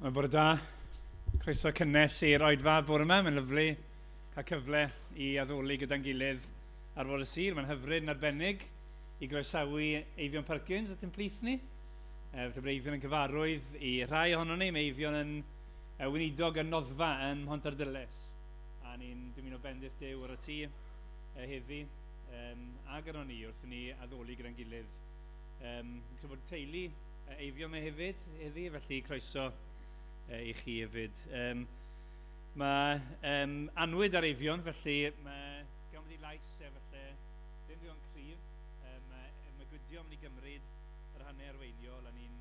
Mae'n bore da. Croeso cynnes i'r oedfa bore yma. Mae'n lyfli cael cyfle i addoli gyda'n gilydd ar fore Sul. Mae'n hyfryd yn arbennig i groesawu Eifion Perkins at ein plith ni. Felly bod Eifion yn gyfarwydd i rhai ohono ni. Mae Eifion yn weinidog yn Noddfa yn Mhontarddulais. A ni'n dymuno bendith Duw ar y tŷ heddi ag arno ni wrth i ni addoli gyda'n gilydd. Fi'n credu bod teulu Eifion yma hefyd heddi, felly croeso i chi hefyd. Mae annwyd ar Eifion, felly mae gan bod ei lais e falle ddim ddigon cryf. Mae Gwydion yn mynd i gymryd yr rhannau arweiniol a ni'n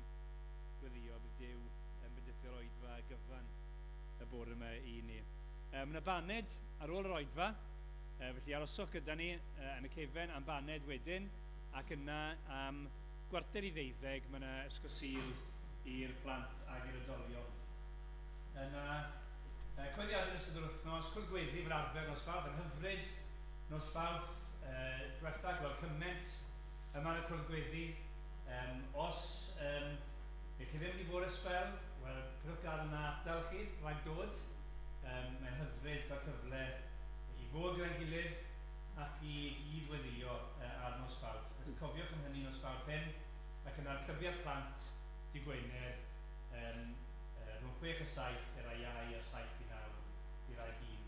gweddio bydd Duw yn bendithio'r oedfa gyfan y bore yma i ni. Mae yna baned ar ôl yr oedfa, felly aroswch gyda ni yn y cefen am baned wedyn, ac yna am 11:45 mae yna ysgol Sul i'r plant ac i'r oedolion. Yna, cweddiadau yn ystod yr wythnos, cwrdd gweddi fel arfer nos Fawrth, yn hyfryd nos Fawrth diwetha, gweld cymaint yma yn y cwrdd gweddi. Os ych chi ddim wedi bod ysbel, wel, pidwch gadael yna atal chi rhag dod. Mae'n hyfryd cael cyfle i fod gyda'n gilydd ac i gyd-weddio ar nos Fawrth. Felly cofiwch am hynny nos Fawrth hyn, ac yna'r clybiau plant dydd Gwener, rhwng 6 a 7 i'r rai iau a 7 i 9 i'r rai hŷn.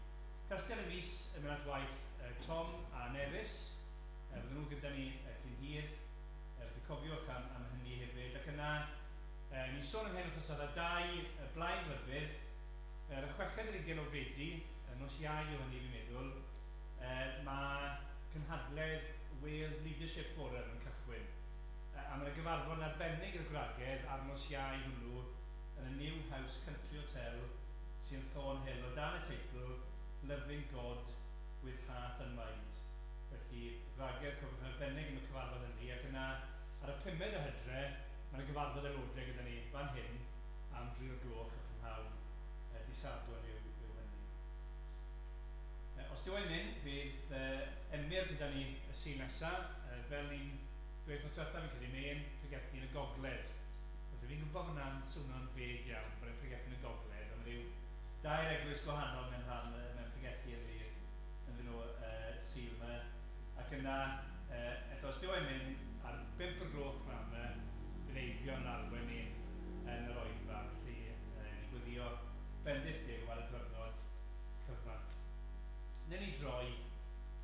Casgliad y mis yn mynd at waith Tom a Nerys, fydden nhw gyda ni cyn hir, felly cofiwch am hynny hefyd. Ac yna, ni'n sôn am hyn wythnos diwetha, dau blaen rybudd, yr 26 o Fedi, nos Iau o hynny fi'n meddwl, mae cynhadledd Wales Leadership Forum yn cychwyn. A mae yna gyfarfod yn arbennig i'r gwragedd ar nos Iau hwnnw yn y New House Country Hotel sy'n Thornhill o dan y teitl Loving God with Heart and Mind. Felly, gwragedd, cofiwch yn arbennig am y cyfarfod hynny, ac yna ar y 5 o Hydre, mae yna gyfarfod aelodau gyda ni fan hyn am 3 o'r gloch y prynhawn, dydd Sadwrn yw hynny. Os dyw e'n mynd, fydd Emyr gyda ni y Sul nesaf, fel ni'n dweud wythnos diwethaf, fi'n credu, mae'n pregethu yn y gogledd. Felly fi'n gwybod bod hwnna'n swnio'n feg iawn, bod e'n pregethu yn y gogledd, ond rhyw dair eglwys gwahanol mewn rhan mewn pregethu ynddyn nhw Sul yma. Ac yna, eto os dyw e'n mynd ar 5 o'r gloch pnawn yma, bydd Eifion yn arwain ni yn yr oedfa, felly ni'n gweddio bendith Duw ar y diwrnod cyfan. Newn ni droi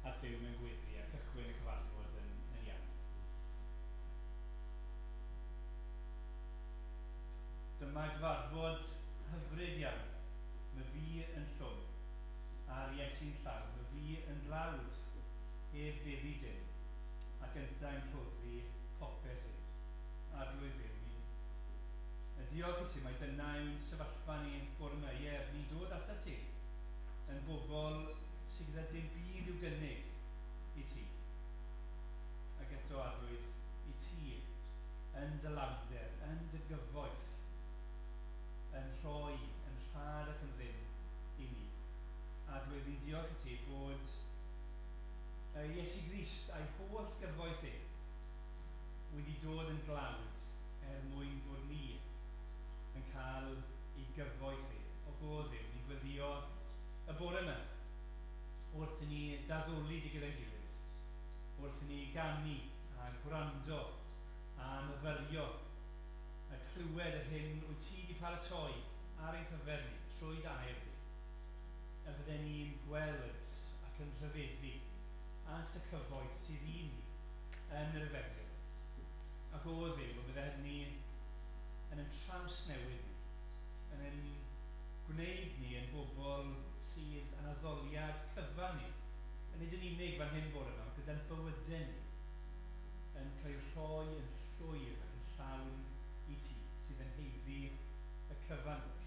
at Dduw mewn gweddi a cychwyn y cyfarfod yn iawn. Dyma gyfarfod hyfryd iawn. Mae fi yn llwm, a'r Iesu'n llawn. Mae fi yn dlawd, heb feddu dim, ac yntau'n rhoddi popeth i. Arglwydd Dduw, ni'n diolch i ti, mae dyna yw'n sefyllfa ni bore yma. Ie, ni'n dod atat ti yn bobl sydd gyda dim byd i'w gynnig i ti. Ac eto, Arglwydd, i ti, yn dy lawnder, yn dy gyfoeth, yn rhoi, yn rhad ac yn ddim i ni. Arglwydd, ni'n diolch i ti bod Iesu Grist a'i holl gyfoeth e wedi dod yn dlawd er mwyn bod ni yn cael ei gyfoeth e. O go Dduw, ni'n gweddio y bore yma wrth i ni daddoli di gyda'n gilydd, wrth i ni ganu a gwrando a myfyrio a clywed yr hyn wyt ti wedi paratoi ar ein cyfer ni trwy dy air di, y bydden ni'n gweld ac yn rhyfeddu at y cyfoeth sydd i ni yn yr efengyl. Ac o Dduw, y bydde hynny yn ein trawsnewid ni, yn ein gwneud ni yn bobl sydd yn addoliad cyfan ni, yn nid yn unig fan hyn bore yma, ond gyda'n bywydau ni, yn cael ei rhoi yn llwyr ac yn llawn i ti, sydd yn haeddu y cyfan oll.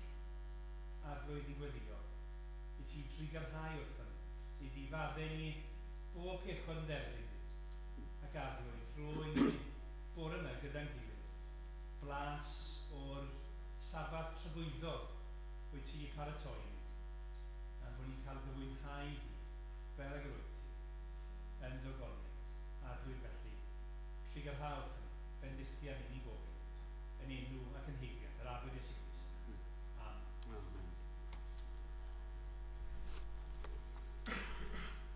Arglwydd, ni'n gweddio i ti drugarhau wrthon ni, i ti faddau ni bob pechod yn derbyn ni, ac Arglwydd, rhoi ni bore yma gyda'n gilydd, blas o'r Sabath tragwyddol wyt ti paratoi ni, a bod ni'n cael dy fwynhau di, fel ag yr wyt ti, yn dy ogoniant. Arglwydd felly, trugarha wrthon ni, bendithia ni ni'n gofyn, yn enw ac yn heidiant yr Arglwydd Iesu Grist.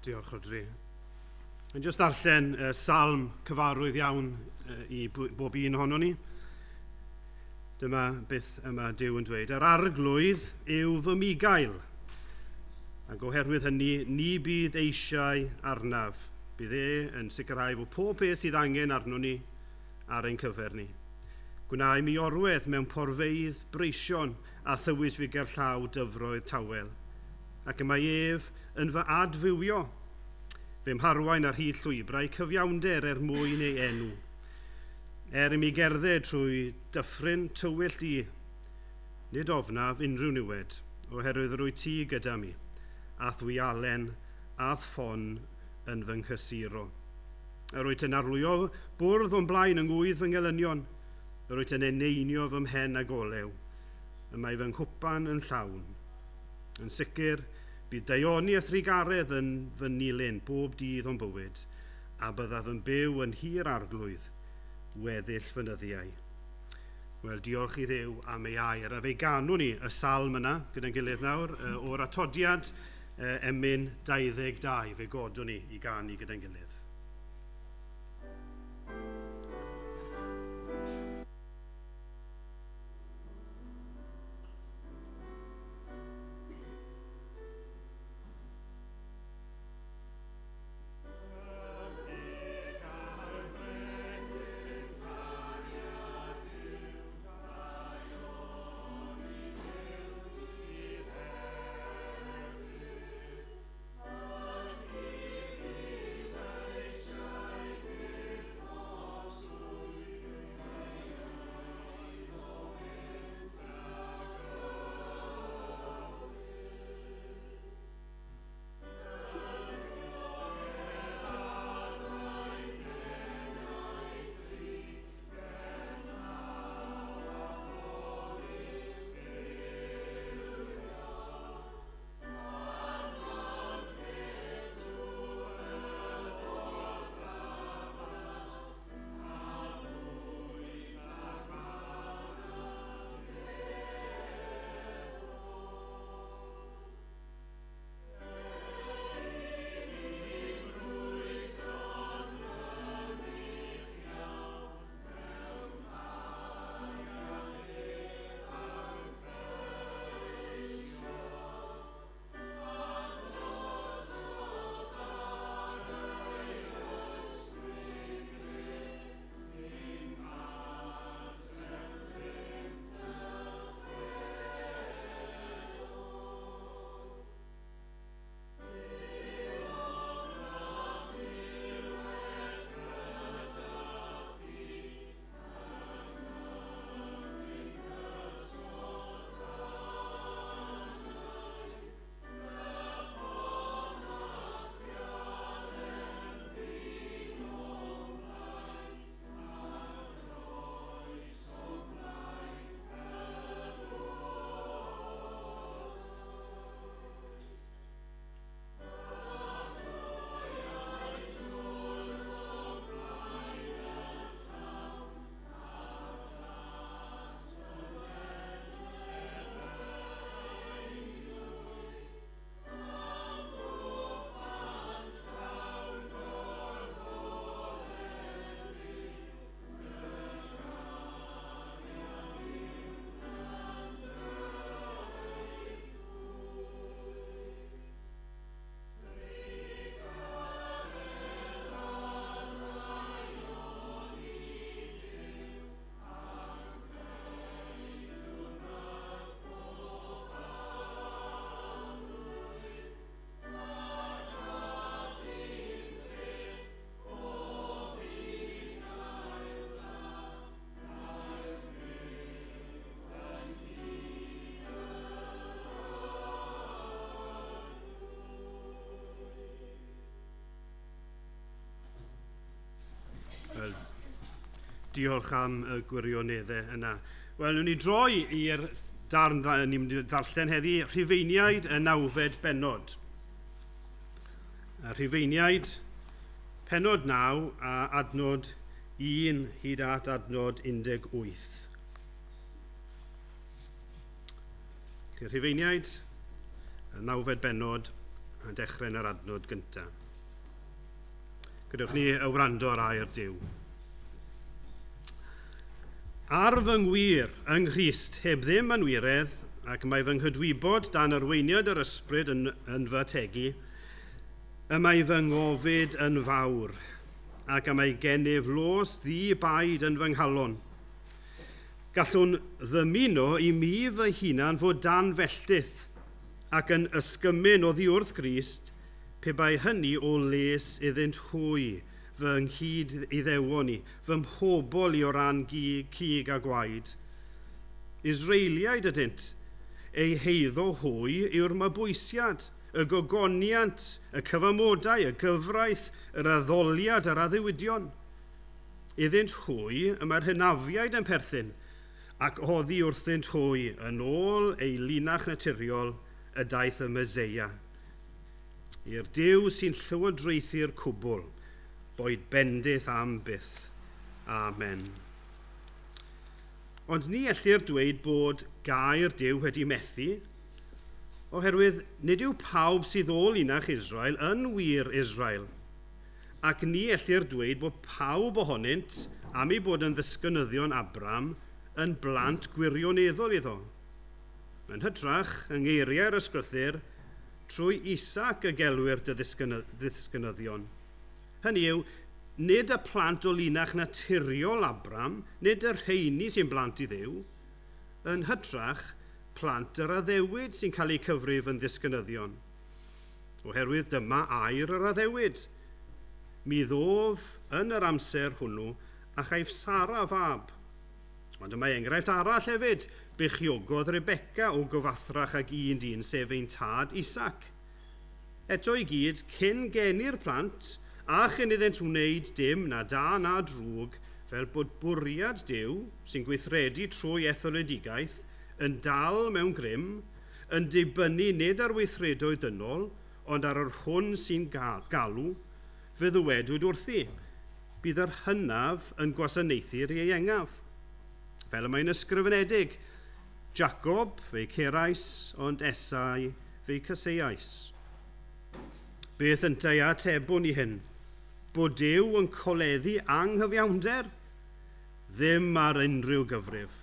Diolch, Rodri. Yn jyst darllen salm cyfarwydd iawn i bob un ohonon ni. Dyma beth yma Duw yn dweud. Yr arglwydd yw fy migail, ac oherwydd hynny, ni bydd eisiau arnaf. Bydd e yn sicrhau fod pob peth sydd angen arno ni ar ein cyfer ni. Gwna i mi orwedd mewn porfeydd breision a thywys fi gerllaw dyfroedd tawel. Ac y mae ef yn fy adfywio. Fe'm harwain ar hyd llwybrau cyfiawnder er mwyn ei enw. Er i mi gerdded trwy dyffryn tywyll di, nid ofnaf unrhyw niwed, oherwydd rwy ti gyda mi, a'th wialen a'th ffon yn fy nghysuro. Yr wyt yn arlwyo bwrdd o'n blaen yng ngwydd fy ngelynion, yr wyt yn eneinio fy mhen ag olew, y mae fy nghwpan yn llawn. Yn sicr, bydd daioni a thrugaredd yn fy nilyn bob dydd o'n bywyd, a byddaf yn byw yn hir arglwydd weddill fy nyddiau. Wel, diolch i Dduw am ei air. A fe ganwn ni y salm yna gyda'n gilydd nawr, o'r atodiad emyn 22. Fe godwn ni i ganu gyda'n gilydd. Wel, diolch am y gwirioneddau yna. Wel, wnawn ni droi i'r darn ni'n mynd i ddarllen heddi, Rhufeiniaid y 9fed bennod. Y Rhufeiniaid, pennod 9 a adnod 1 hyd at adnod 18. Rhufeiniaid, y 9fed bennod, a dechrau yn yr adnod gyntaf. Gadewch ni y wrando ar air Duw. Ar fy ngwir yng Nghrist heb ddim anwiredd, ac mae fy nghydwybod dan arweiniad yr ysbryd yn fy ategu, y mae fy ngofid yn fawr, ac y mae gennyf los ddi-baid yn fy nghalon. Gallwn ddymuno i mi fy hunan fod dan felltith ac yn ysgymyn oddi wrth Grist, pe bai hynny o les iddynt hwy, fy nghyd iddewon i, fy mhobl i o ran cig a gwaed. Israeliaid ydynt, eu heiddo hwy yw'r mabwysiad, y gogoniant, y cyfamodau, y gyfraith, yr addoliad a'r addewidion. Iddynt hwy y mae'r hynafiaid yn perthyn, ac oddi wrthynt hwy yn ôl ei linach naturiol y daeth y Meseia. I'r Duw sy'n llywodraethu'r cwbl, boed bendith am byth. Amen. Ond ni ellir dweud bod gair Duw wedi methu, oherwydd nid yw pawb sydd o linach Israel yn wir Israel, ac ni ellir dweud bod pawb ohonynt, am eu bod yn ddisgynyddion Abram, yn blant gwirioneddol iddo. Yn hytrach, yng ngeiriau'r ysgrythur, trwy Isaac y gelwir dy ddisgynyddion. Hynny yw, nid y plant o linach naturiol Abram, nid y rheini sy'n blant i Dduw, yn hytrach, plant yr addewid sy'n cael eu cyfrif yn ddisgynyddion. Oherwydd dyma air yr addewid. Mi ddof yn yr amser hwnnw a chaiff Sara fab. Ond y mae enghraifft arall hefyd, beichiogodd Rebecca o gyfathrach ag un dyn, sef ein tad Isaac. Eto i gyd, cyn geni'r plant, a chyn iddynt wneud dim na da na drwg, fel bod bwriad Duw, sy'n gweithredu trwy etholedigaeth, yn dal mewn grym, yn dibynnu nid ar weithredoedd dynol, ond ar yr hwn sy'n galw, fe ddywedwyd wrthi, bydd yr hynaf yn gwasanaethu'r ieuengaf. Fel y mae'n ysgrifenedig, Jacob fe'i cerais, ond Esau fe'i caseiais. Beth yntau atebwn i hyn? Bod Duw yn coleddu anghyfiawnder? Ddim ar unrhyw gyfrif.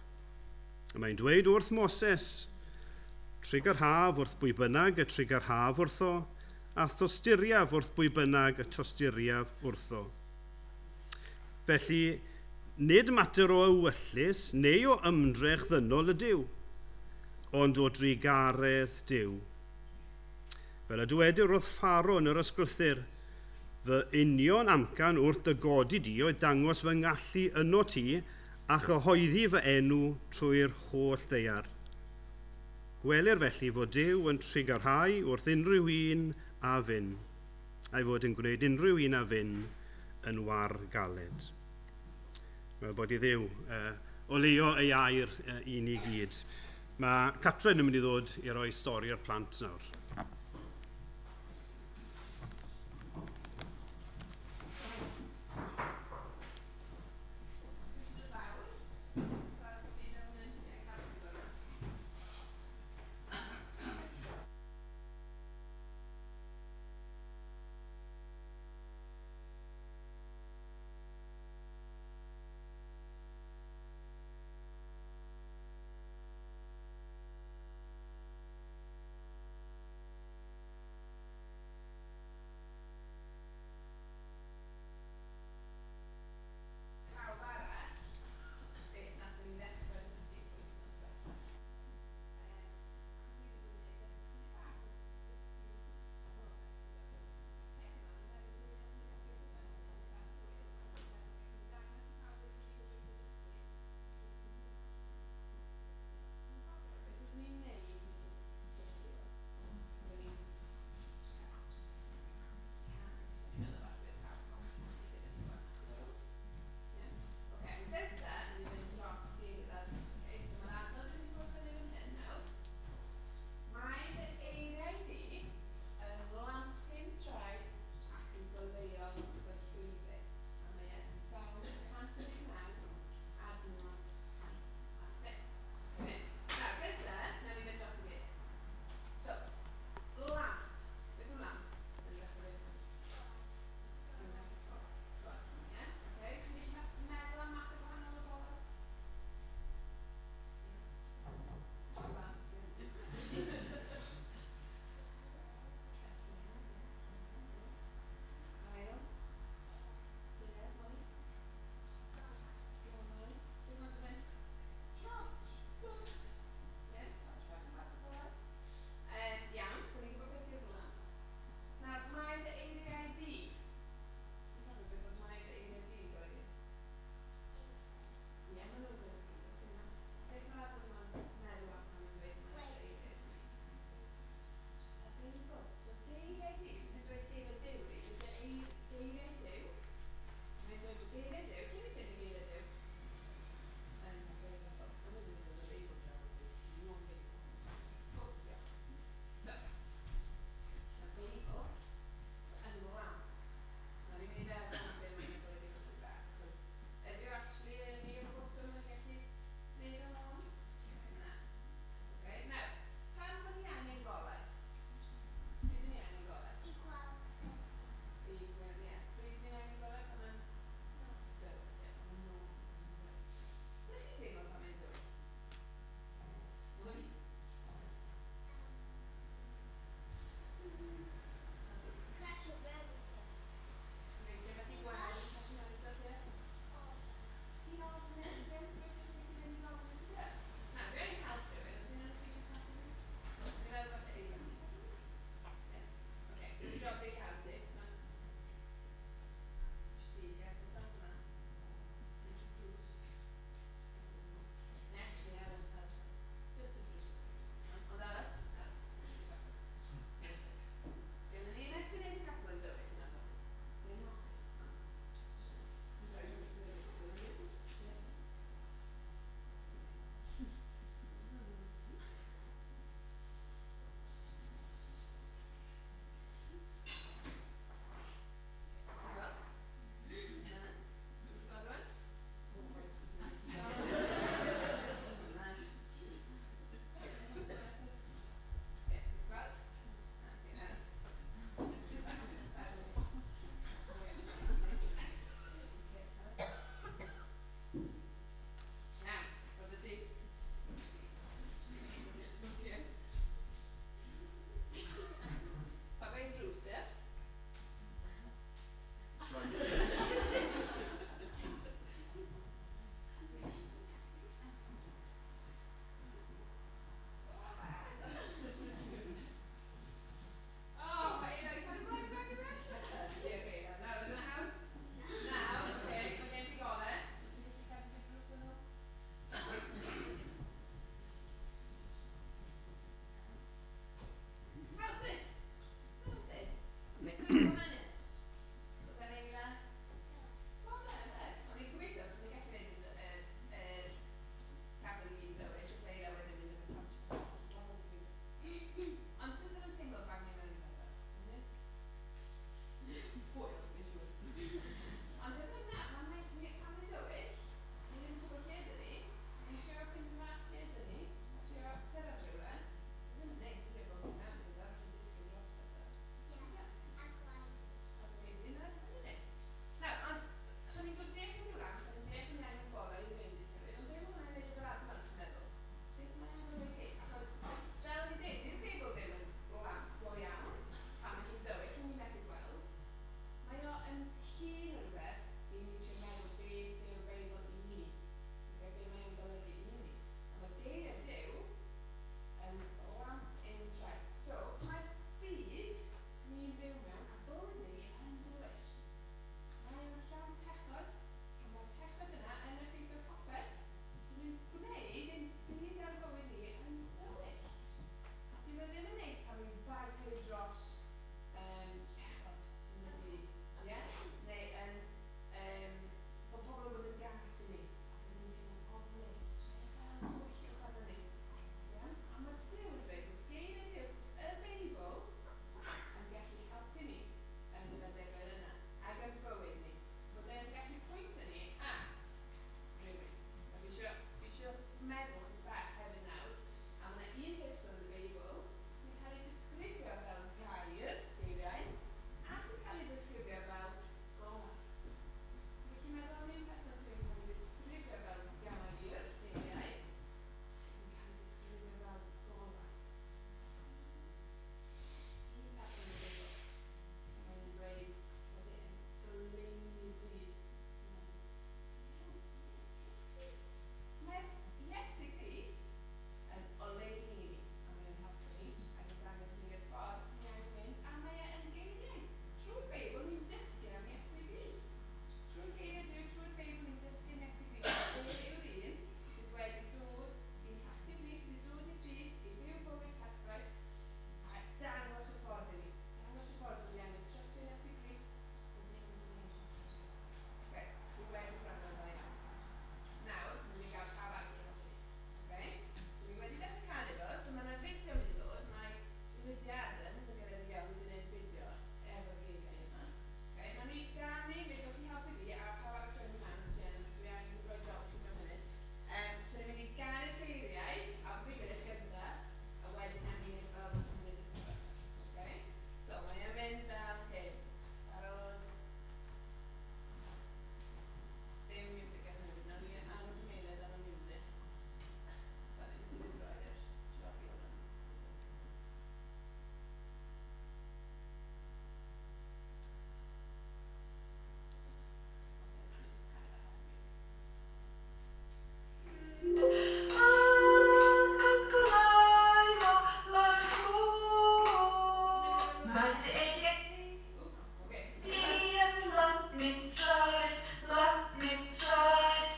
Y mae'n dweud wrth Moses, trugarhaf wrth bwy bynnag y trugarhaf wrtho, a thosturiaf wrth bwy bynnag y tosturiaf wrtho. Felly, nid mater o ewyllys neu o ymdrech ddynol ydyw, ond o drugaredd Duw. Fel y dywedir wrth Pharo yn yr ysgrythur, fy union amcan wrth dy godi di oedd dangos fy ngallu yno ti a chyhoeddi fy enw trwy'r holl ddaear. Gwelir felly fod Duw yn trugarhau wrth unrhyw un a fyn, a'i fod yn gwneud unrhyw un a fyn yn war galed. Mae bod i Dduw oleuo ei air i ni gyd. Mae Catrin yn mynd i ddod i roi stori'r plant nawr.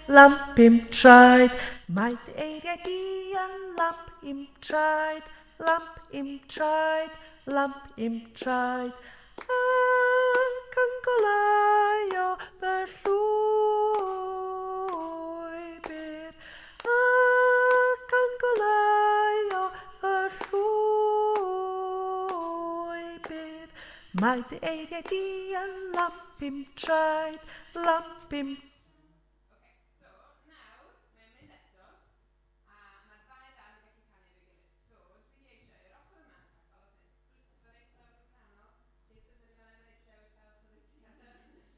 lamp i'm traed. Mae dy eiriau di yn lamp i'm traed, lamp i'm traed, lamp i'm traed. Ac yn goleuo fy llwybr, ac yn goleuo fy llwybr. Mae dy eiriau di yn lamp i'm traed, lamp i'm Oce, so nawr, mae'n mynd eto, a mae'r ddau ddarn yn gallu canu efo'i gilydd. So, dwi eisiau i'r ochr yma, all of a sudden, split fo reit lawr i'r canol. Jason, fyny fan yna, reit dewis gael ochr i ti.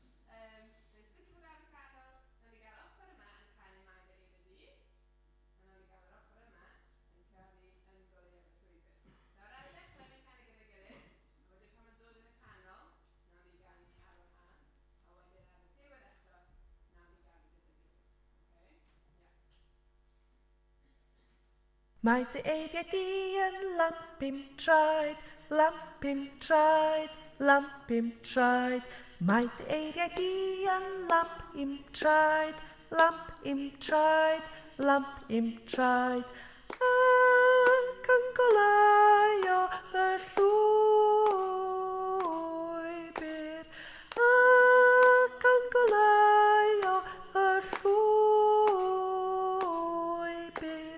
Neu split fo lawr i'r canol, nawn ni gael ochr yma yn canu Mae dy eiriau di. A nawn ni gael yr ochr yma yn canu yn goleuo fy llwybr. Nawr ar y dechrau, ni'n canu gyda'i gilydd, a wedyn pan mae'n dod yn y canol, nawn ni ganu ar wahân, a wedyn ar y diwedd eto, nawn ni ganu gyda'i gilydd. Okay? Yeah. Mae dy eiriau di yn lamp i'm traed, lamp i'm traed, lamp i'm traed. Mae dy eiriau di yn lamp i'm traed, lamp i'm traed, lamp i'm traed. Ac yn goleuo fy llwybr, ac yn goleuo fy llwybr.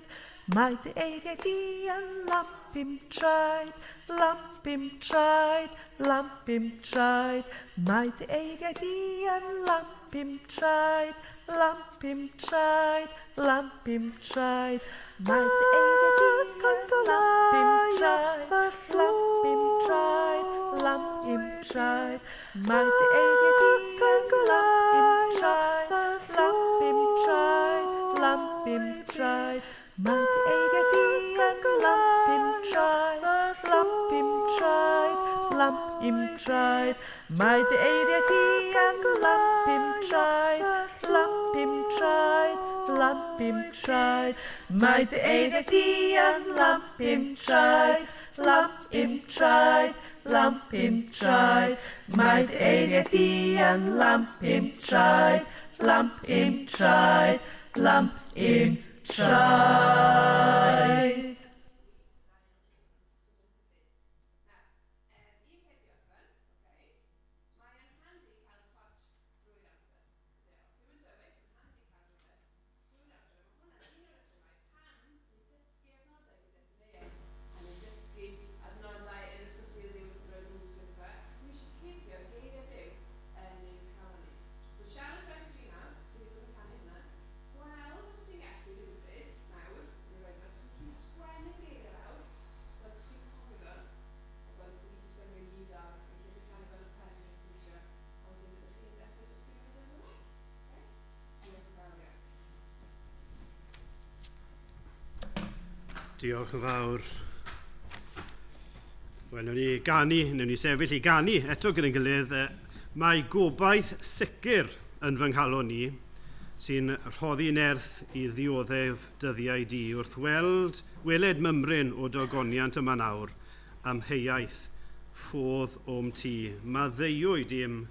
Mae dy eiriau di yn lamp i'm traed, lamp i'm traed, lamp i'm traed. Mae dy eiriau di yn lamp i'm traed, lamp i'm traed, lamp i'm traed. Mae dy eiriau di yn lamp i'm traed, lamp i'm traed, lamp i'm traed. Mae dy eiriau di yn lamp i'm traed, lamp i'm traed, lamp i'm traed. Mae dy eiriau di yn lamp i'm traed, lamp i'm traed, lamp i'm traed. Mae dy eiriau di yn lamp i'm traed, lamp i'm traed, lamp i'm traed. Mae dy eiriau di yn lamp i'm traed, lamp i'm traed, lamp i'm traed. Mae dy eiriau di yn lamp i'm traed, lamp i'm traed, lamp i'm traed. Nawr, un peth i orffen, okay? Mae'n handi cael torch drwy'r amser. Ie, os yw'n dywyll, mae'n handi cael rhywbeth drwy'r amser. Mae hwnna'n un o'r resymau pam ni'n dysgu adnodau gyda Graham. A ni'n dysgu adnodau yn Ysgol Sul ni wrth roi newspaper. Achos ni eisiau cuddio geiriau Duw yn ein calon ni. So siarad beth dwi nawr, dwi wedi bod yn canu hwnna. Gweld os ti'n gallu rhywbryd, nawr, neu roed os ti'n sgwennu geiriau lawr, gweld os ti'n cofio fo, a gweld os ti'n sgwennu i gyd lawr, yn lle chi'n canu fel y pen neu chi'n eisiau, a wedyn byddwch chi'n dechrau dysgu fe yn well. Okay? Diolch yn fawr iawn. Diolch yn fawr. Wel, newn ni ganu, newn ni sefyll i ganu eto gyda'n gilydd. Mae gobaith sicr yn fy nghalon ni sy'n rhoddi nerth i ddioddef dyddiau di wrth weled mymryn o dogoniant yma nawr am heiaeth ffodd o'm tŷ. Maddeuwyd im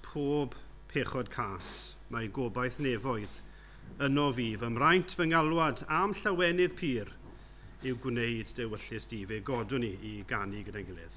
pob pechod cas. Mae gobaith nefoedd yno fi. Fy mraint fy ngalwad am llawenydd pur yw gwneud dewyllys di. Fe godwn ni i ganu gyda'n gilydd.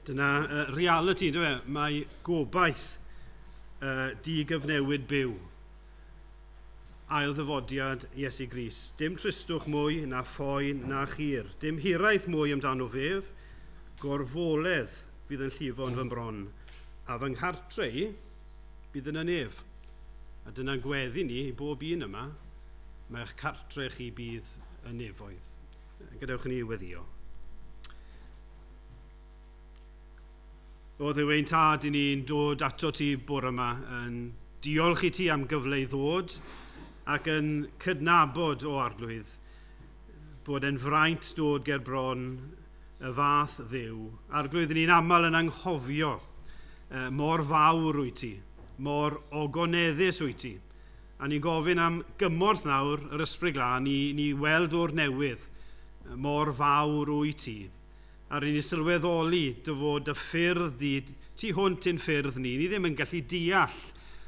Dyna reality, dyw e? Mae gobaith digyfnewid byw. Ail ddyfodiad Iesu Grist. Dim tristwch mwy na phoen na chur. Dim hiraeth mwy amdano fef. Gorfoledd fydd yn llifo yn fy mron. A fy nghartre i bydd yn y nef. A dyna'n gweddi ni i bob un yma. Mae eich cartre chi bydd y nefoedd. Gadewch i ni weddio. O Dduw ein tad, i ni'n dod ato ti bore yma yn diolch i ti am gyfle i ddod ac yn cydnabod o Arglwydd bod e'n fraint dod ger bron y fath Dduw. Arglwydd, ni'n aml yn anghofio mor fawr wyt ti, mor ogoneddus wyt ti. A ni'n gofyn am gymorth nawr yr Ysbryd Glân i ni weld o'r newydd mor fawr wyt ti. A ry'n ni sylweddoli dy fod y ffyrdd di, tu hwnt i'n ffyrdd ni. Ni ddim yn gallu deall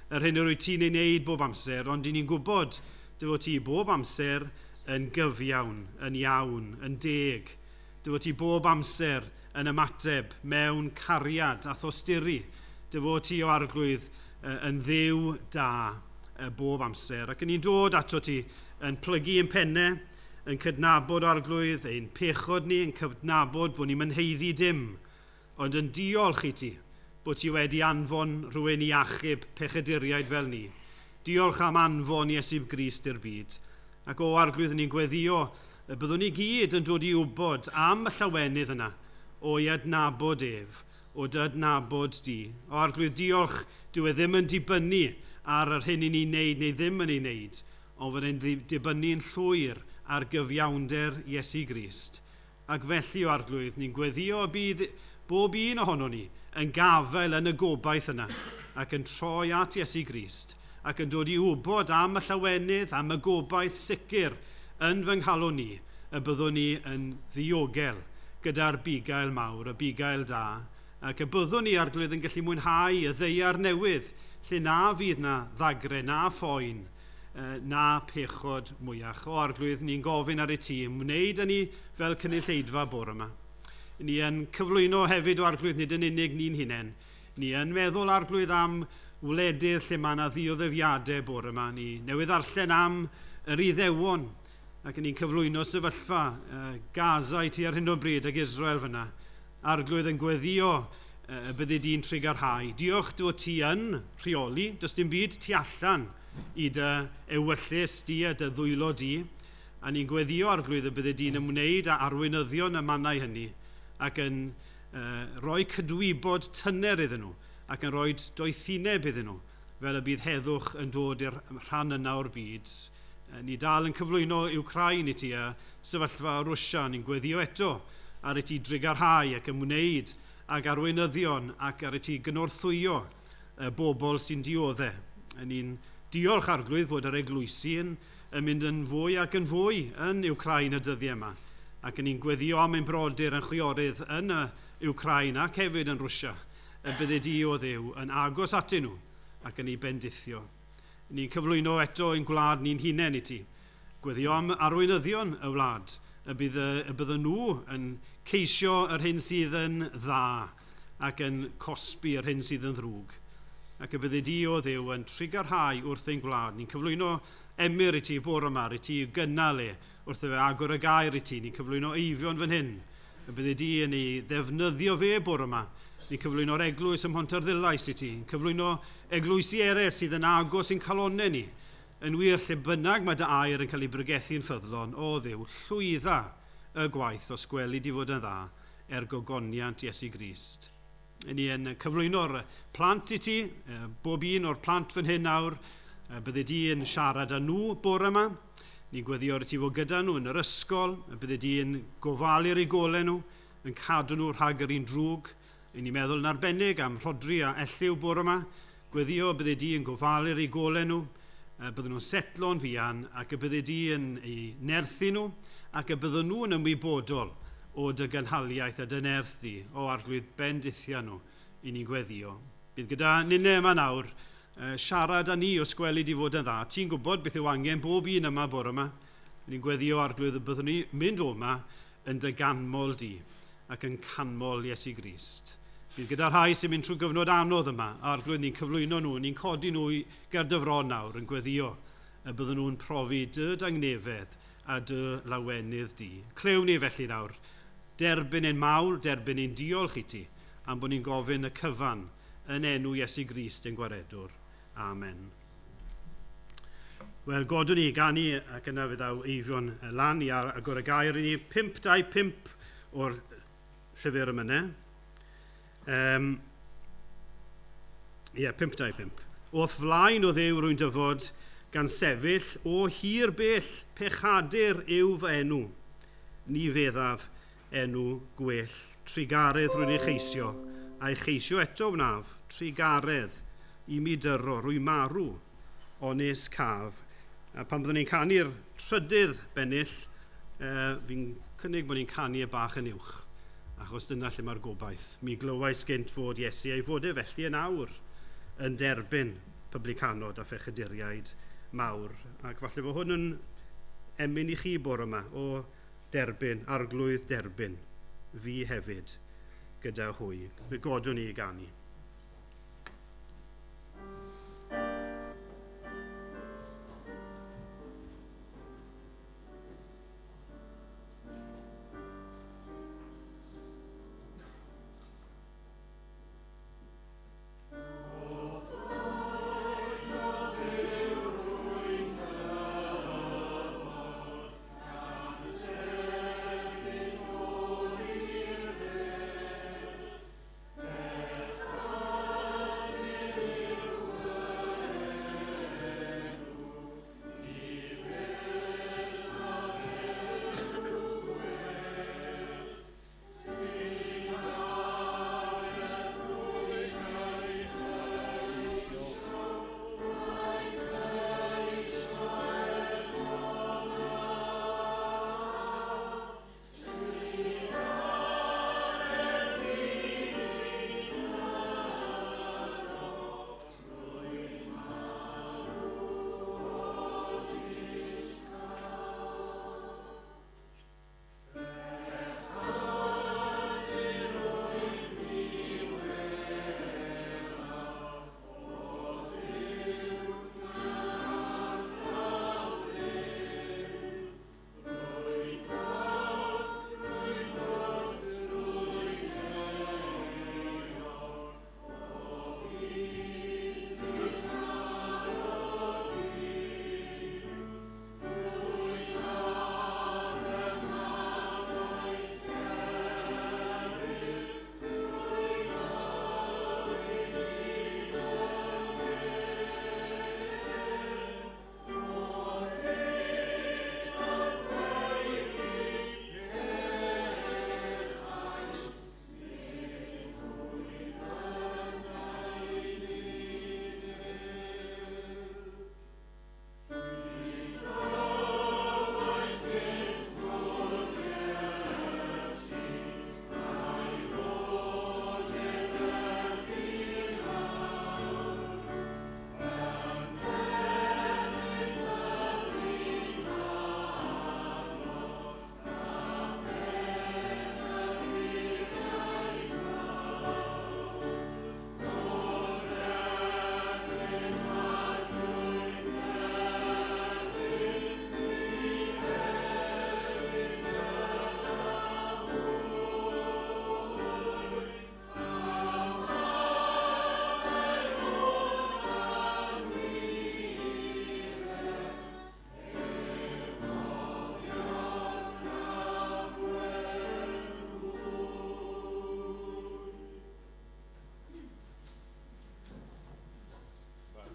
yr hyn yr wyt ti'n ei wneud bob amser, ond i ni'n gwybod dy fod ti bob amser yn gyfiawn, yn iawn, yn deg. Dy fod ti bob amser yn ymateb mewn cariad a thosturi. Dy fod ti o Arglwydd yn Dduw da bob amser. Ac ni'n dod ato ti yn plygu yn pennau, yn cydnabod Arglwydd, ein pechod ni, yn cydnabod bod ni'n mynheiddi dim, ond yn diolch i ti bod ti wedi anfon rhywun i achub pechaduriaid fel ni. Diolch am anfon Iesu Grist i'r byd. Ac o Arglwydd, ni'n gweddio y byddwn ni gyd yn dod i wybod am y llawenydd yna o'i adnabod ef, o dy adnabod di. O Arglwydd, diolch, dyw e ddim yn dibynnu ar yr hyn i ni'n neud neu ddim yn ei wneud, ond fod e'n dibynnu'n llwyr ar gyfiawnder Iesu Grist. Ac felly o Arglwydd, ni'n gweddio y bydd bob un ohono ni yn gafael yn y gobaith yna ac yn troi at Iesu Grist ac yn dod i wybod am y llawenydd, am y gobaith sicr yn fy nghalon ni, y byddwn ni yn ddiogel gyda'r bugail mawr, y bugail da, ac y byddwn ni Arglwydd yn gallu mwynhau y ddaear newydd lle na fydd na ddagre, na phoen, na pechod mwyach. O Arglwydd, ni'n gofyn ar y ti, wneud â ni fel cynulleidfa bore yma. Ni yn cyflwyno hefyd o Arglwydd nid yn unig ni'n hunain. Ni yn meddwl Arglwydd am wledydd lle mae yna ddioddefiadau bore yma. Ni newydd ddarllen am yr Iddewon ac ni'n cyflwyno sefyllfa Gaza i ti ar hyn o bryd ag Israel fyna. Arglwydd yn gweddio y byddi di'n trugarhau. Diolch dy fod ti yn rheoli, does dim byd tu allan i dy ewyllys di a dy ddwylo di, a ni'n gweddio Arglwydd y byddi di'n ymwneud â arweinyddion y mannau hynny ac yn rhoi cydwybod tyner iddyn nhw ac yn rhoi doethineb iddyn nhw fel y bydd heddwch yn dod i'r rhan yna o'r byd. Ni dal yn cyflwyno Wcráin i ti a sefyllfa Rwsia, ni'n gweddio eto ar i ti drugarhau ac ymwneud ag arweinyddion ac ar i ti gynorthwyo y bobl sy'n dioddef. Ni'n diolch Arglwydd fod yr eglwysi yn mynd yn fwy ac yn fwy yn Wcráin y dyddiau yma. Ac ni'n gweddio am ein brodyr yn chwiorydd yn y Wcráin ac hefyd yn Rwsia, y byddi di o Dduw yn agos atyn nhw ac yn ei bendithio. Ni'n cyflwyno eto ein gwlad ni'n hunain i ti. Gweddio am arweinyddion y wlad, y bydden nhw yn ceisio yr hyn sydd yn dda ac yn cosbi yr hyn sydd yn ddrwg. Ac y byddi di o Dduw yn trugarhau wrth ein gwlad. Ni'n cyflwyno Emyr i ti bore yma, i ti gynnal e wrth fe agor y gair i ti. Ni'n cyflwyno Eifion fan hyn, y byddi di yn ei ddefnyddio fe bore yma. Ni'n cyflwyno'r eglwys ym Mhontarddulais i ti. Ni'n cyflwyno eglwysi eraill sydd yn agos i'n calonnau ni. Yn wir, lle bynnag mae dy air yn cael ei bregethu'n ffyddlon, o Dduw, llwydda y gwaith os gweli di fod yn dda er gogoniant Iesu Grist. Ni yn cyflwyno'r plant i ti, bob un o'r plant fan hyn nawr, byddi di yn siarad â nhw bore yma. Ni'n gweddio ar y ti fod gyda nhw yn yr ysgol, byddi di yn gofalu'r eu golau nhw, yn cadw nhw rhag yr un drwg. Ni'n meddwl yn arbennig am Rhodri a Elliw bore yma. Gweddio byddi di yn gofalu'r eu golau nhw, bydden nhw'n setlo'n fuan ac y byddi di yn eu nerthu nhw ac y bydden nhw'n ymwybodol o dy gynhaliaeth a dy nerth di, o Arglwydd bendithia nhw i ni'n gweddio. Bydd gyda ninne yma nawr siarad â ni os gweli di fod yn dda. Ti'n gwybod beth yw angen bob un yma bore yma. Ni'n gweddio Arglwydd y byddwn ni mynd o yma yn dy ganmol di ac yn canmol Iesu Grist. Bydd gyda rhai sy'n mynd trwy gyfnod anodd yma, Arglwydd, ni'n cyflwyno nhw, ni'n codi nhw i ger dy fron nawr yn gweddio y bydden nhw'n profi dy dangnefedd a dy lawenydd di. Clyw ni felly nawr, derbyn ein mawl, derbyn ein diolch i ti, am bod ni'n gofyn y cyfan yn enw Iesu Grist ein Gwaredwr. Amen. Wel, godwn ni ganu ac yna fe ddaw Eifion lan i agor y gair i ni. 5, 2, 5 o'r llyfr emynau. Ie, 5, 2, 5. O'th flaen o Dduw rwy'n dyfod gan sefyll o hir bell pechadur yw fy enw. Ni feddaf enw gwell. Trugaredd rwy'n ei cheisio, a'i cheisio eto wnaf, trugaredd i mi dyro, rwy marw, onis caf. A pan byddwn ni'n canu'r trydydd bennill, fi'n cynnig bod ni'n canu e bach yn uwch, achos dyna lle mae'r gobaith. Mi glywais gynt fod Iesu a'i fod e felly yn awr yn derbyn publicanod a phechaduriaid mawr. Ac falle fod hwn yn emyn i chi bore yma o derbyn, Arglwydd derbyn, fi hefyd gyda hwy. Fe godwn ni i ganu.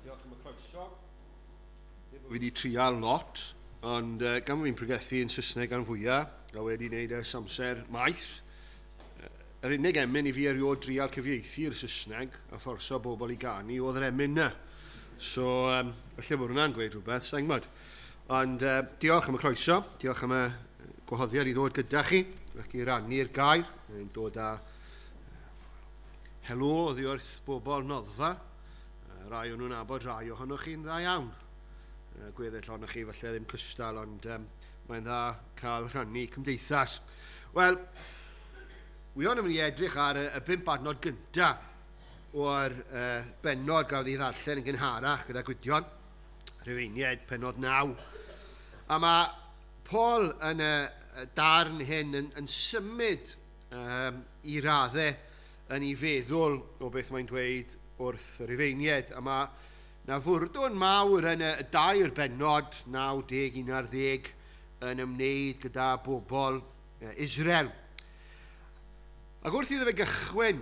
Diolch am y croeso. Fi wedi trial lot, ond gan fi'n pregethu yn Saesneg gan fwyaf, a wedi wneud ers amser maith, yr unig emyn i fi erioed drial cyfieithu i'r Saesneg a fforso bobl i ganu oedd yr emyn na. So, falle bod hwnna'n gweud rhywbeth, sa'n gwybod. Ond diolch am y croeso, diolch am y gwahoddiad i ddod gyda chi ac i rannu'r gair. Yn dod â helo oddi wrth bobl Noddfa. Rai o'n nhw'n nabod, rai ohonoch chi'n dda iawn. Gweddill ohonoch chi falle ddim cystal, ond mae'n dda cael rhannu cymdeithas. Wel, Wi ond yn mynd i edrych ar y 5 adnod gyntaf o'r bennod gafodd ei ddarllen yn gynharach gyda Gwydion, Rhufeiniaid, pennod 9. A mae Paul yn y darn hyn yn symud i raddau yn ei feddwl o beth mae'n dweud wrth y Rhufeiniaid. A mae na fwrdwn mawr yn y dair bennod 9, 10, 11 yn ymwneud gyda bobl Israel. Ac wrth iddo fe gychwyn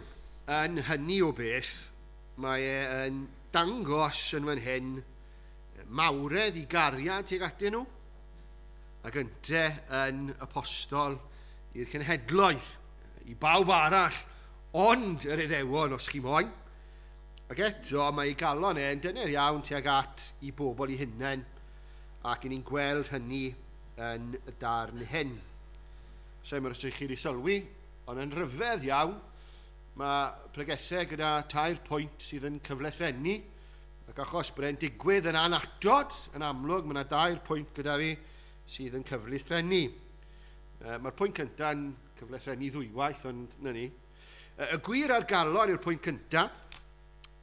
yn hynny o beth, mae e yn dangos yn fan hyn mawredd i gariad tuag atyn nhw, ac ynte yn apostol i'r cenhedloedd, i bawb arall, ond yr Iddewon os chi moyn. Ac eto mae ei galon e yn dyner iawn tuag at i bobl i hunain, ac i ni'n gweld hynny yn y darn hyn. Sa'n meddwl os ydych chi wedi sylwi, ond yn rhyfedd iawn, mae pregethau gyda 3 pwynt sydd yn cyflethrennu, ac achos bod e'n digwydd yn anatod, yn amlwg, mae yna 2 pwynt gyda fi sydd yn cyflethrennu. Mae'r pwynt cyntaf yn cyflethrennu ddwywaith, ond na ni. Y gwir ar galon yw'r pwynt cyntaf,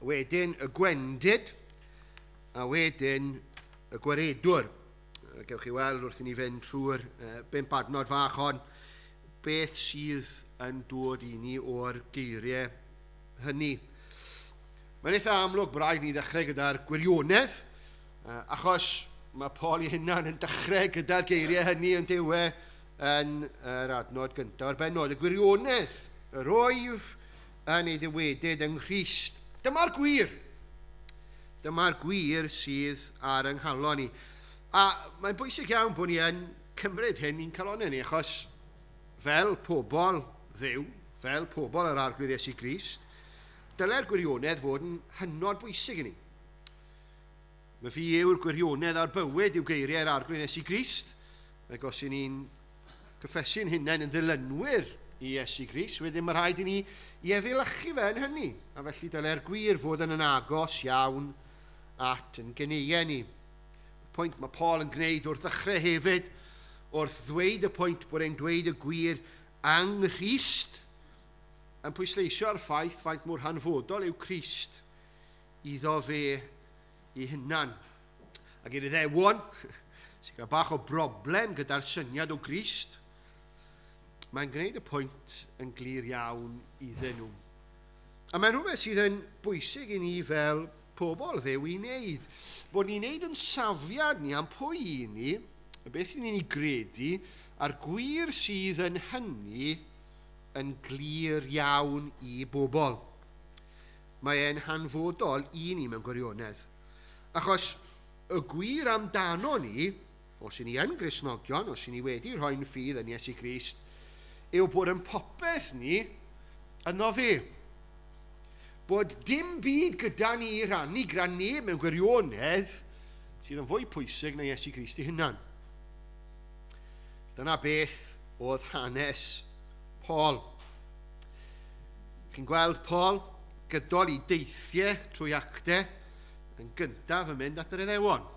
wedyn y gwendid, a wedyn y gwaredwr. Gewch chi weld wrth i ni fynd trwy'r 5 adnod fach hon, beth sydd yn dod i ni o'r geiriau hynny. Mae'n eitha amlwg bod rhaid ni ddechrau gyda'r gwirionedd, achos mae Paul ei hunan yn dechrau gyda'r geiriau hynny yn diwe yn yr adnod gyntaf o'r bennod. Y gwirionedd, yr wyf yn ei ddywedyd yng Nghrist. Dyma'r gwir. Dyma'r gwir sydd ar yng nghalon ni. A mae'n bwysig iawn bod ni yn cymryd hyn i'n calonnau ni, achos fel pobl Dduw, fel pobl yr Arglwydd Iesu Grist, dylai'r gwirionedd fod yn hynod bwysig i ni. Mae fi yw'r gwirionedd a'r bywyd yw geiriau'r Arglwydd Iesu Grist, ac os y'n ni'n cyffesu'n hunain yn ddilynwyr i Iesu Grist, wedyn mae rhaid i ni i efelychu fe yn hynny, a felly dylai'r gwir fod yn agos iawn at yn geneuau ni. Y pwynt mae Paul yn gwneud wrth ddechrau hefyd, wrth ddweud y pwynt bod e'n dweud y gwir yng Nghrist, yn pwysleisio'r ffaith faint mor hanfodol yw Crist iddo fe ei hunan. Ac i'r Iddewon, sy'n cael bach o broblem gyda'r syniad o Grist, mae'n gwneud y pwynt yn glir iawn iddyn nhw. A mae'n rhywbeth sydd yn bwysig i ni fel pobl Dduw i wneud. Bod ni'n wneud yn safiad ni am pwy i ni, y beth ni'n ei gredu, a'r gwir sydd yn hynny yn glir iawn i bobl. Mae e'n hanfodol i ni mewn gwirionedd. Achos y gwir amdano ni, os i ni yn Gristnogion, os i ni wedi rhoi'n ffydd yn Iesu Grist, yw bod yn popeth ni yno fe. Bod dim byd gyda ni i rannu gyda neb mewn gwirionedd sydd yn fwy pwysig na Iesu Grist ei hunan. Dyna beth oedd hanes Paul. Chi'n gweld Paul gydol i deithiau trwy actau yn gyntaf yn mynd at yr Iddewon.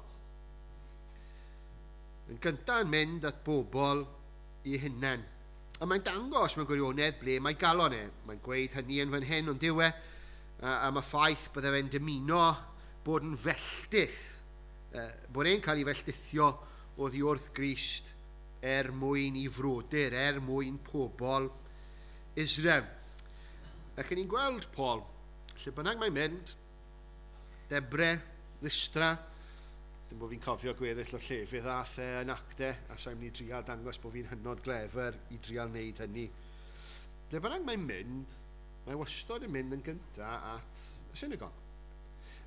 Yn gyntaf yn mynd at bobl i hunain. A mae'n dangos mewn gwirionedd ble mae galon e. Mae'n gweud hynny yn fan hyn, ond dyw e am y ffaith bydde fe'n dymuno bod yn felltith, bod e'n cael ei felltithio oddi wrth Grist er mwyn i frodyr, er mwyn pobl Israel. Ac ni'n gweld Paul, lle bynnag mae'n mynd, Debre, Lystra, dim bod fi'n cofio gweddill o'r llefydd ath e yn acte, a sa'n mynd i drial dangos bod fi'n hynod glefer i drial wneud hynny. Lle bynnag mae'n mynd, mae wastad yn mynd yn gyntaf at y synagog.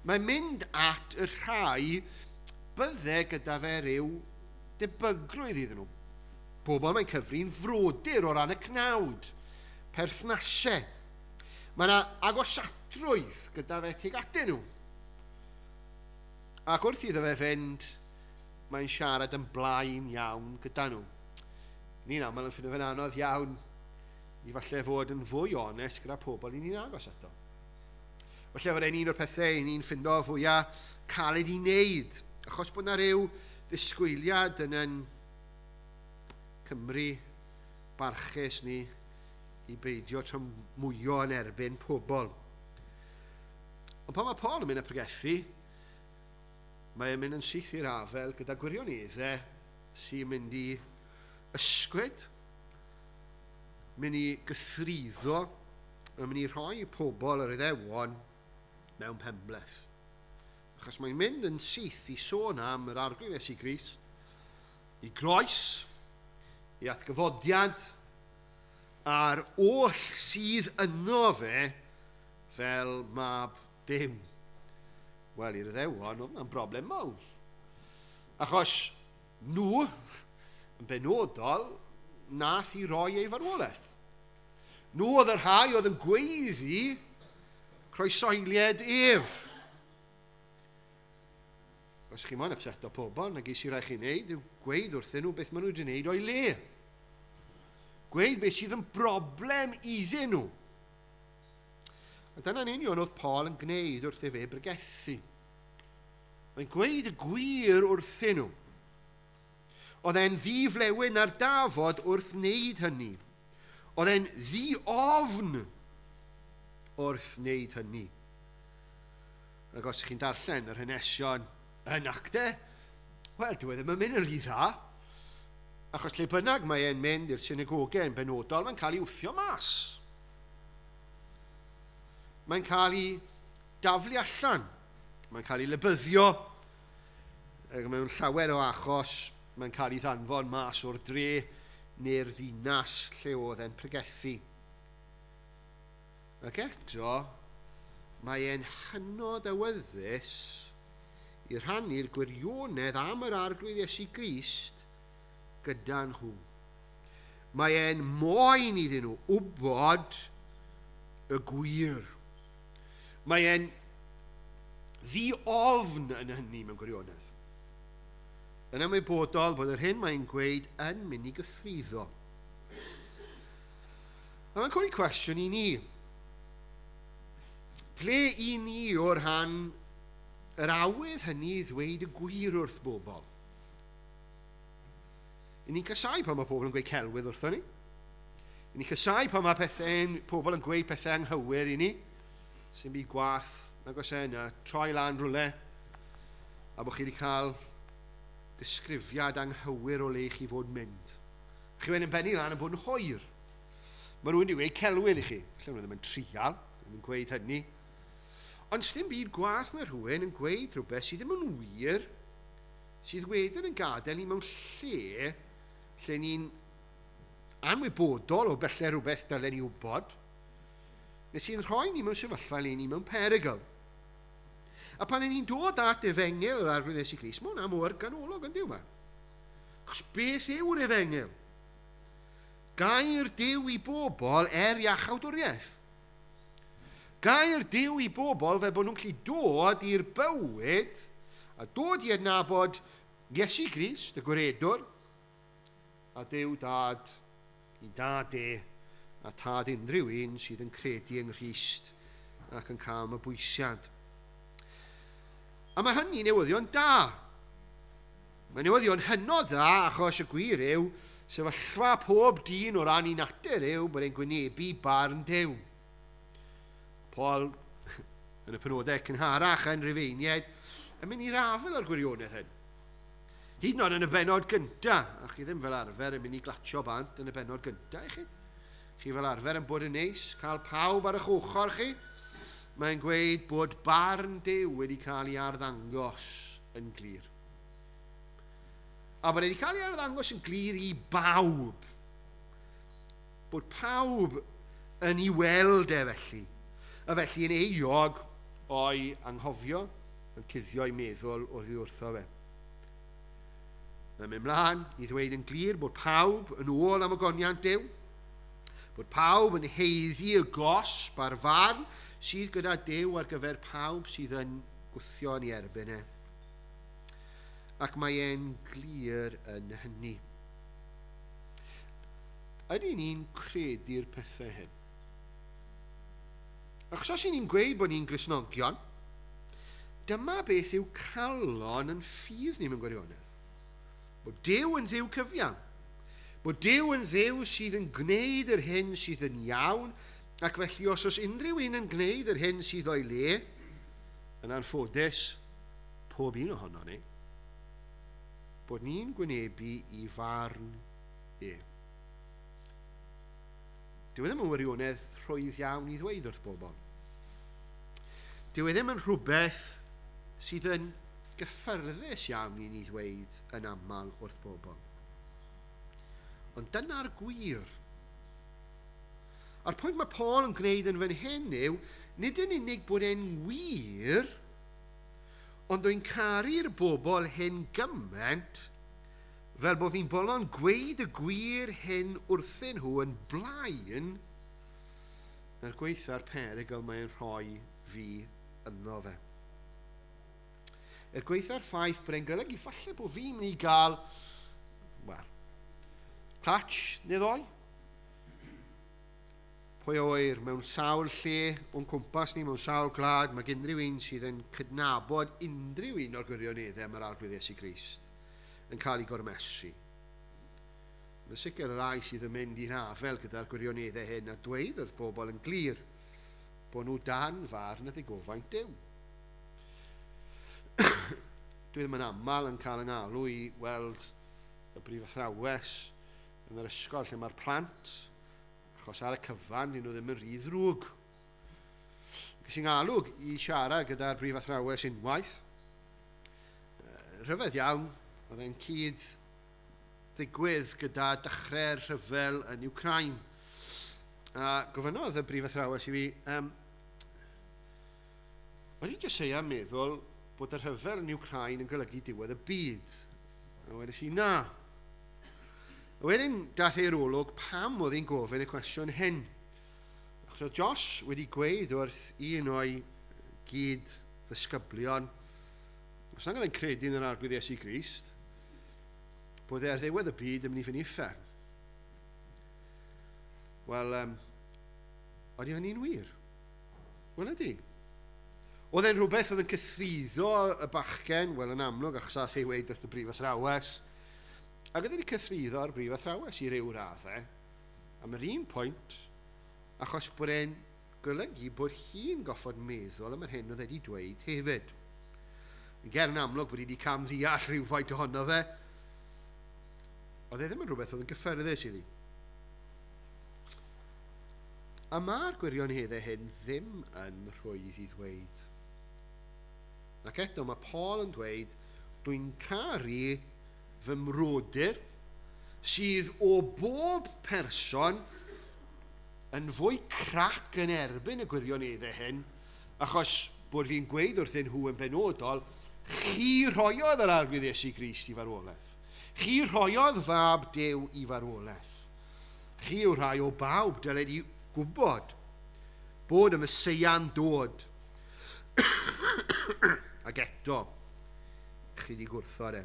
Mae'n mynd at y rhai bydde gyda fe ryw debygrwydd iddyn nhw. Pobl mae'n cyfri'n frodyr o ran y cnawd, perthnasau. Mae yna agosatrwydd gyda fe tuag atyn nhw. Ac wrth iddo fe fynd, mae'n siarad yn blaen iawn gyda nhw. Ni'n aml yn ffindo fe'n anodd iawn i falle fod yn fwy onest gyda pobl i ni'n agos ato. Falle fod e'n un o'r pethau i ni'n ffindo fwyaf caled i wneud, achos bod yna rhyw ddisgwyliad yn Cymru barchus ni i beidio tramwyo yn erbyn pobl. Ond pan mae Paul yn mynd y pregethu, mae e'n mynd yn syth i'r afel gyda gwirioneddau sy'n mynd i ysgwyd, mynd i gythruddo, yn mynd i rhoi pobl yr Iddewon mewn penbleth. Achos mae'n mynd yn syth i sôn am yr Arglwydd Iesu Grist, i groes, i atgyfodiad, a'r oll sydd yno fe fel mab Duw. Wel, i'r Iddewon, oedd hwnna'n broblem mawr. Achos nhw, yn benodol, nath i roi ei farwolaeth. Nhw oedd y rhai oedd yn gweiddi croesoeliad ef. Os chi moyn upseto pobl, na gys i rai chi wneud yw gweud wrthyn nhw beth maen nhw wedi wneud o'i le. Gweud beth sydd yn broblem iddyn nhw. A dyna'n union oedd Paul yn gwneud wrth ei fe bregethu. Mae'n gweud y gwir wrthyn nhw. Oedd e'n ddiflewyn ar dafod wrth wneud hynny. Oedd e'n ddi-ofn wrth wneud hynny. Ac os chi'n darllen yr hanesion yn acte, wel, dyw e ddim yn mynd yn rhy dda. Achos lle bynnag mae e'n mynd i'r synagogau yn benodol, mae'n cael ei wthio mas. Mae'n cael ei daflu allan. Mae'n cael ei lybyddio. Ac mewn llawer o achos, mae'n cael ei ddanfon mas o'r dre neu'r ddinas lle oedd e'n pregethu. Ac eto, mae e'n hynod awyddus i rhannu'r gwirionedd am yr Arglwydd Iesu Grist gyda nhw. Mae e'n moyn iddyn nhw wybod y gwir. Mae e'n ddi-ofn yn hynny mewn gwirionedd. Yn ymwybodol bod yr hyn mae'n gweud yn mynd i gythruddo. A mae'n codi cwestiwn i ni. Ple i ni o'r rhan yr awydd hynny i ddweud y gwir wrth bobl? I ni'n casau pan mae pobl yn gweud celwydd wrthon ni. I ni'n casau pan mae pethau, pobl yn gweud pethau anghywir i ni. Sy'n byd gwath, nag oes e yna, troi lan rhywle, a bod chi wedi cael disgrifiad anghywir o le i chi fod mynd. Chi wedyn yn bennu lan yn bod yn hwyr. Mae rhywun wedi gweud celwydd i chi. Lle nhw ddim yn trial, ddim yn gweud hynny. Ond sdim byd gwath na rhywun yn gweud rhywbeth sydd ddim yn wir, sydd wedyn yn gadael ni mewn lle lle ni'n anwybodol o belled rhywbeth dylen ni wybod, neu sy'n rhoi ni mewn sefyllfa le ni mewn perygl. A pan ni'n dod at efengyl yr Arglwydd Iesu Grist, mae hwnna mor ganolog yn dyw e. Achos beth yw'r efengyl? Gair Duw i bobl er iachawdwriaeth. Gair Duw i bobl fel bod nhw'n gallu dod i'r bywyd a dod i adnabod Iesu Grist, y gwaredwr, a Duw dad i dad e a tad unrhyw un sydd yn credu yng Nghrist ac yn cael mabwysiad. A mae hynny newyddion da. Mae newyddion hynod dda achos y gwir yw sefyllfa pob dyn o ran ei natur yw bod e'n gwynebu barn Duw. Paul, yn y penodau cynharach yn Rufeiniaid, yn mynd i'r afael o'r gwirionedd hyn. Hyd yn oed yn y bennod gyntaf, a chi ddim fel arfer yn mynd i glatio bant yn y bennod gyntaf i chi. Chi fel arfer yn bod yn neis, cael pawb ar eich ochr chi. Mae'n gweud bod barn Duw wedi cael ei arddangos yn glir. A bod wedi cael ei arddangos yn glir i bawb. Bod pawb yn ei weld e felly. A felly yn euog o'i anghofio, yn cuddio ei meddwl oddi wrtho fe. Mae'n mynd mlaen i ddweud yn glir bod pawb yn ôl am ogoniant Duw, bod pawb yn haeddu y gosb a'r farn sydd gyda Duw ar gyfer pawb sydd yn gwthio yn ei erbyn e. Ac mae e'n glir yn hynny. Ydy ni'n credu'r pethau hyn? Achos os y'n ni'n gweud bod ni'n Gristnogion, dyma beth yw calon yn ffydd ni mewn gwirionedd. Bod Duw yn Dduw cyfiawn. Bod Duw yn Dduw sydd yn gwneud yr hyn sydd yn iawn, ac felly os oes unrhyw un yn gwneud yr hyn sydd o'i le, yn anffodus, pob un ohono ni, bod ni'n gwynebu i farn e. Dyw e ddim yn wirionedd rhwydd iawn i ddweud wrth bobl. Dyw e ddim yn rhywbeth sydd yn gyffyrddus iawn i ni ddweud yn aml wrth bobl. Ond dyna'r gwir. A'r pwynt mae Paul yn gwneud yn fan hyn yw, nid yn unig bod e'n wir, ond dwi'n caru'r bobl hyn gymaint fel bod fi'n bolon gweud y gwir hyn wrthyn nhw yn blaen na'r gweitha'r perygl mae'n rhoi fi ynddo fe. Er gweitha'r ffaith bod e'n golygu falle bod fi'n mynd i gael, wel, clatch neu ddoi. Pwy oer mewn sawl lle o'n cwmpas ni, mewn sawl gwlad, mae unrhyw un sydd yn cydnabod unrhyw un o'r gwirioneddau am yr Arglwydd Iesu Grist yn cael ei gormesu. Mae'n sicr y rai sydd yn mynd i'r afel gyda'r gwirioneddau hyn a dweud wrth bobl yn glir bod nhw dan farn y ddigofaint Duw. Dwi ddim yn aml yn cael yng ngalw i weld y brif athrawes yn yr ysgol lle mae'r plant, achos ar y cyfan, dyn nhw ddim yn rhy ddrwg. Ges i'n galw i siarad gyda'r brif athrawes unwaith. Rhyfedd iawn, oedd e'n cyd ddigwydd gyda dechrau'r rhyfel yn Ukraine. A gofynnodd y brif athrawes i fi, o'n i'n jyst yn meddwl bod y rhyfel yn Ukraine yn golygu diwedd y byd. A wedes i, na. A wedyn dath ei'r olwg pam oedd hi'n gofyn y cwestiwn hyn. Achos oedd Josh wedi gweud wrth un o'i gyd ddisgyblion, os nag oedd e'n credu yn yr Arglwydd Iesu Grist, bod e ar ddiwedd y byd yn mynd i fynd i uffern. Wel, oedd hynny'n wir? Wel ydy. Oedd e'n rhywbeth oedd yn cythruddo y bachgen, wel yn amlwg, achos ath ei weud wrth y brif athrawes, ac oedd wedi cythruddo ar brif athrawes i ryw raddau, am yr un pwynt, achos bod e'n golygu bod hi'n goffod meddwl am yr hyn oedd wedi dweud hefyd. Ger yn amlwg bod hi wedi camddeall rhywfaint ohono fe, oedd e ddim yn rhywbeth oedd yn gyffyrddus iddi. A mae'r gwirioneddau hyn ddim yn rhwydd i ddweud. Ac eto mae Paul yn dweud, dwi'n caru fy mrodyr sydd o bob person yn fwy crac yn erbyn y gwirioneddau hyn, achos bod fi'n gweud wrthyn nhw yn benodol, chi rhoiodd yr Arglwydd Iesu Grist i farwolaeth. Chi rhoiodd fab Duw i farwolaeth. Chi yw rhai o bawb dyled i gwybod bod y Meseia'n dod. Ac eto, chi wedi gwrthod e.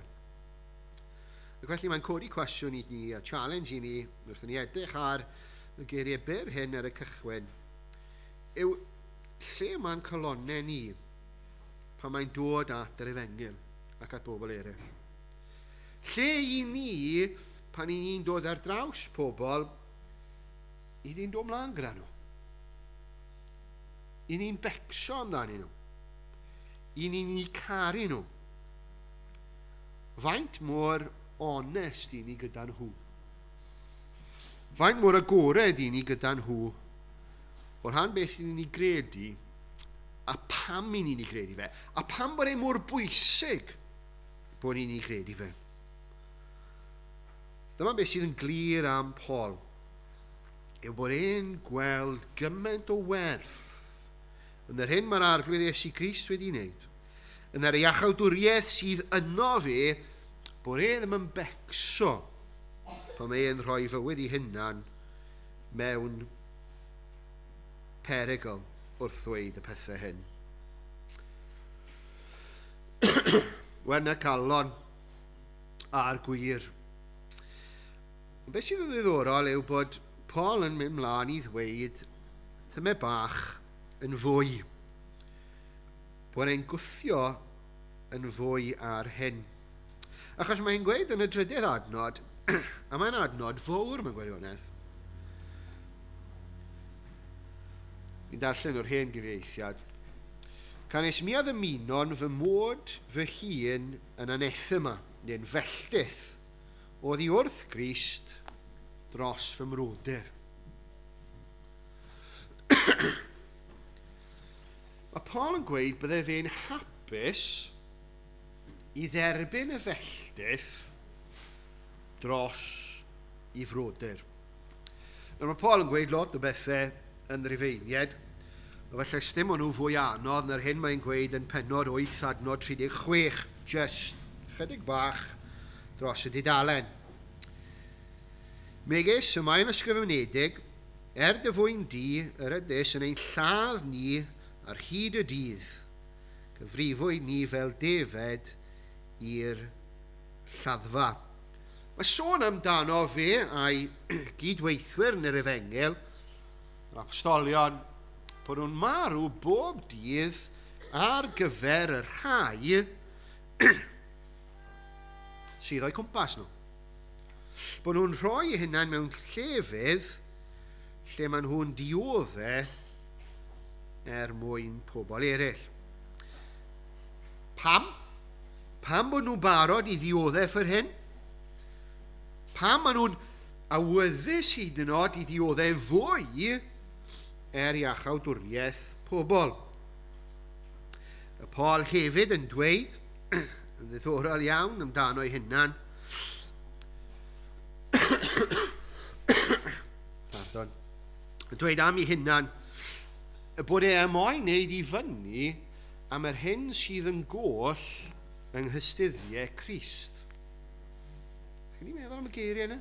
Ac felly mae'n codi cwestiwn i ni, a challenge i ni, wrth i ni edrych ar y geiriau byr hyn ar y cychwyn, yw lle mae'n colonnau ni pan mae'n dod at yr efengyl ac at bobl eraill. Lle i ni, pan i ni'n dod ar draws pobl, i ni'n dod mlaen gyda nhw. I ni'n becso amdanyn nhw. I ni'n eu caru nhw. Faint mor onest i ni gyda nhw. Faint mor agored i ni gyda nhw o rhan beth i ni'n ei gredu a pam i ni'n ei gredu fe. A pam bod e mor bwysig bod ni'n ei gredu fe. Dyma beth sydd yn glir am Paul, yw bod e'n gweld gymaint o werth yn yr hyn mae'r Arglwydd Iesu Grist wedi wneud, yn yr iachawdwriaeth sydd yno fe, bod e ddim yn becso pan mae e'n rhoi fywyd i hunan mewn perygl wrth ddweud y pethau hyn. Wen y calon a'r gwir. Beth sydd yn ddiddorol yw bod Paul yn mynd mlaen i ddweud tymed bach yn fwy. Bod e'n gwthio yn fwy ar hyn. Achos mae'n gweud yn y drydydd adnod, A mae'n adnod fawr mewn gwirionedd. Fi'n darllen o'r hen gyfieithiad. Canys mi a ddymunon fy mod fy hun yn anathema, neu'n felltith, oddi wrth Grist dros fy mrodyr. Mae Paul yn gweud bydde fe'n hapus i dderbyn y felltith dros i frodyr. Nawr mae Paul yn gweud lot o bethau yn Rufeinied, a falle sdim o'n nhw fwy anodd na'r hyn mae'n gweud yn pennod 8 adnod 36, just chydig bach dros y dudalen. Megis y mae'n ysgrifenedig, er dy fwyn di, yr ydys yn ein lladd ni ar hyd y dydd, cyfrifwyd ni fel defed i'r lladdfa. Mae sôn amdano fe a'i gydweithwyr yn yr efengyl, yr apostolion, bod nhw'n marw bob dydd ar gyfer y rhai sydd o'i cwmpas nhw. Bod nhw'n rhoi eu hunain mewn llefydd lle maen nhw'n dioddef er mwyn pobl eraill. Pam? Pam bod nhw'n barod i ddioddef yr hyn? Pam maen nhw'n awyddus hyd yn oed i ddioddef fwy er iachawdwriaeth pobl? Y Paul hefyd yn dweud, yn ddiddorol iawn amdano ei hunan, pardon, yn dweud am ei hunan, y bod e moyn wneud i fyny am yr hyn sydd yn goll yng nghystuddiau Crist. Chi'n ei meddwl am y geiriau yna?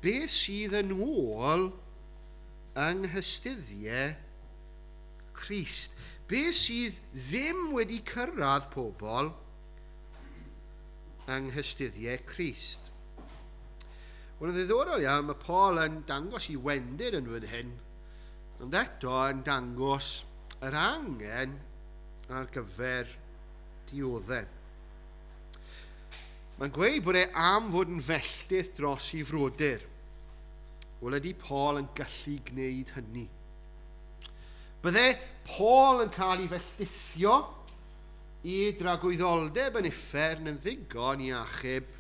Be sydd yn ôl yng nghystuddiau Crist? Be sydd ddim wedi cyrraedd pobl yng nghystuddiau Crist? Wel, yn ddiddorol iawn, mae Paul yn dangos i wendid yn fan hyn, ond eto yn dangos yr angen ar gyfer dioddef. Mae'n gweud bod e am fod yn felltith dros i frodyr. Wel, ydy Paul yn gallu gwneud hynny? Bydde Paul yn cael ei felldithio i dragwyddoldeb yn uffern yn ddigon i achub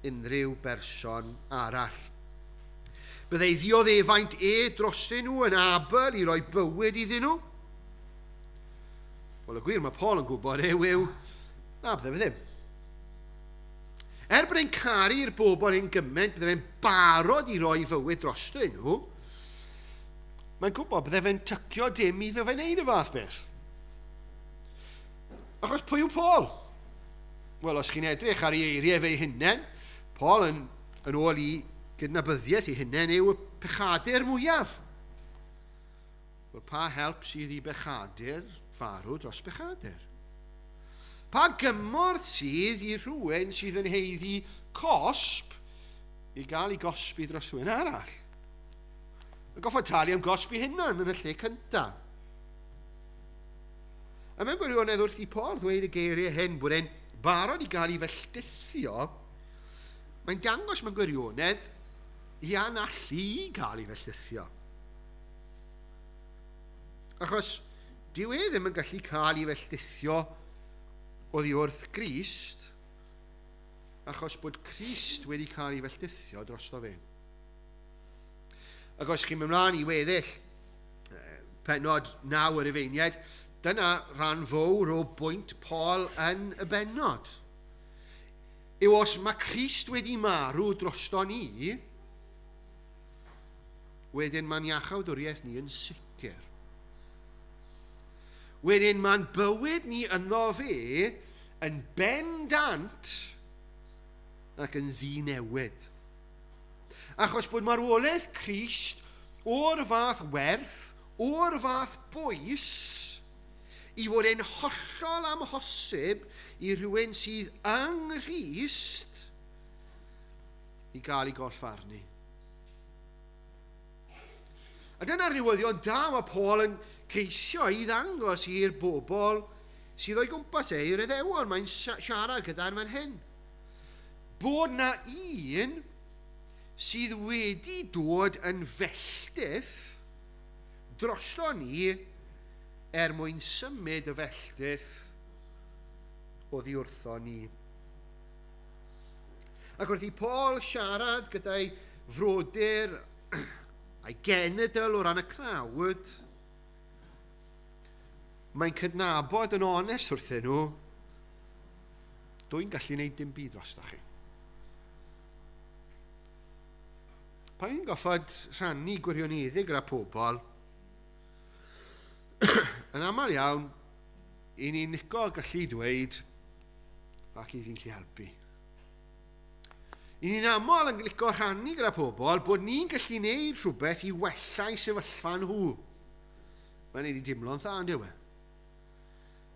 unrhyw berson arall. Bydde ei ddioddefaint e drosyn nhw yn abl i roi bywyd iddyn nhw? Wel, y gwir mae Paul yn gwybod yw, na, bydde fe ddim. Er bod e'n caru'r bobl hyn gymaint, bydde fe'n barod i roi fywyd drostyn nhw, mae'n gwybod bydde fe'n tycio dim iddo fe wneud y fath beth. Achos pwy yw Paul? Wel, os chi'n edrych ar ei eiriau fe'i hunain, Paul yn ôl i gydnabyddiaeth ei hunain yw y pechadur mwyaf. Wel, pa help sydd i bechadur farw dros bechadur? Pa gymorth sydd i rhywun sydd yn haeddu cosb i gael ei gosbi dros rhywun arall? Mae'n goffod talu am gosbi hunan yn y lle cyntaf. A mewn gwirionedd wrth i Paul ddweud y geiriau hyn bod e'n barod i gael ei felldithio, mae'n dangos mewn gwirionedd i anallu i gael ei felldithio. Achos dyw e ddim yn gallu cael ei felldithio oddi wrth Grist, achos bod Crist wedi cael ei felldithio drosto fe. Ac os chi'n mynd mlaen i weddill pennod 9 yr Rufeiniaid, dyna rhan fawr o bwynt Paul yn y bennod. Yw os mae Crist wedi marw drosto ni, wedyn mae'n iachawdwriaeth ni yn sicr. Wedyn mae'n bywyd ni ynddo fe yn bendant ac yn ddinewid. Achos bod marwolaeth Crist o'r fath werth, o'r fath bwys, i fod e'n hollol amhosib i rhywun sydd yng Nghrist i gael ei gollfarnu. A dyna'r newyddion da mae Paul yn ceisio i ddangos i'r bobl sydd o'i gwmpas e, i'r Iddewon, mae'n siarad gyda'n fan hyn. Bod na un sydd wedi dod yn felltith drosto ni er mwyn symud y felltith oddi wrtho ni. Ac wrth i Paul siarad gyda'i frodyr a'i genedl o ran y cnawd, mae'n cydnabod yn onest wrthyn nhw, dwi'n gallu gwneud dim byd drostoch chi. Pan ni'n goffod rhannu gwirioneddu gyda pobl, yn aml iawn, i ni'n licio gallu dweud, ac i fi'n gallu helpu. I ni'n aml yn licio rhannu gyda pobl bod ni'n gallu gwneud rhywbeth i wella'u sefyllfa nhw. Mae'n ei dimlo'n dda, yn dyw e?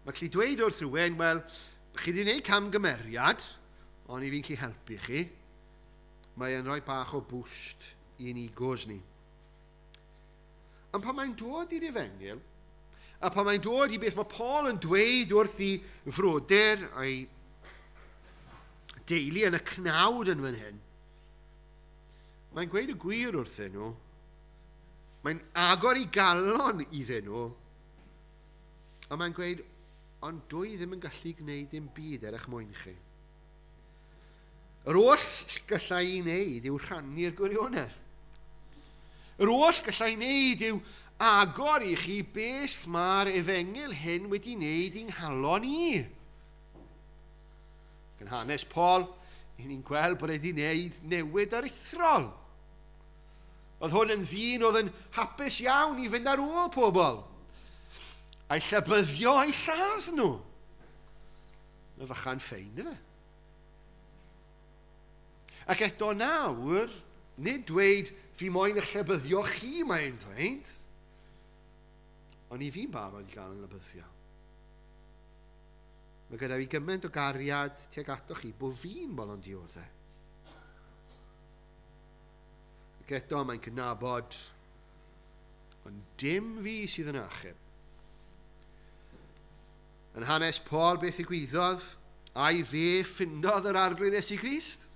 Mae gallu dweud wrth rhywun, wel, chi wedi gwneud camgymeriad, ond i fi'n gallu helpu chi. Mae e'n rhoi bach o boost i'n egos ni. Ond pan mae'n dod i'r efengyl, a pan mae'n dod i beth mae Paul yn dweud wrth i frodyr a'i deulu yn y cnawd yn fan hyn, mae'n gweud y gwir wrthyn nhw, mae'n agor i galon iddyn nhw, a mae'n gweud, ond dwi ddim yn gallu gwneud dim byd er eich mwyn chi. Yr oll gallai i wneud yw rhannu'r gwirionedd. Yr oll gallai i wneud yw agor i chi beth mae'r efengyl hyn wedi wneud i'n nghalon i. Gan hanes Paul, i ni'n gweld bod e wedi wneud newid aruthrol. Oedd hwn yn ddyn oedd yn hapus iawn i fynd ar ôl pobl. A'i llybyddio a'i lladd nhw. Mae fychan ffein, efe. Ac eto nawr, nid dweud fi moyn eich llybyddio chi mae'n dweud, ond i fi'n barod i gael yn lybyddio. Mae gyda fi gymaint o gariad tuag atoch chi bod fi'n bolon dioddau. Ac eto mae'n cydnabod, ond dim fi sydd yn achub. Yn hanes Paul beth ddigwyddodd, a'i fe ffindodd yr Arglwydd Iesu Grist?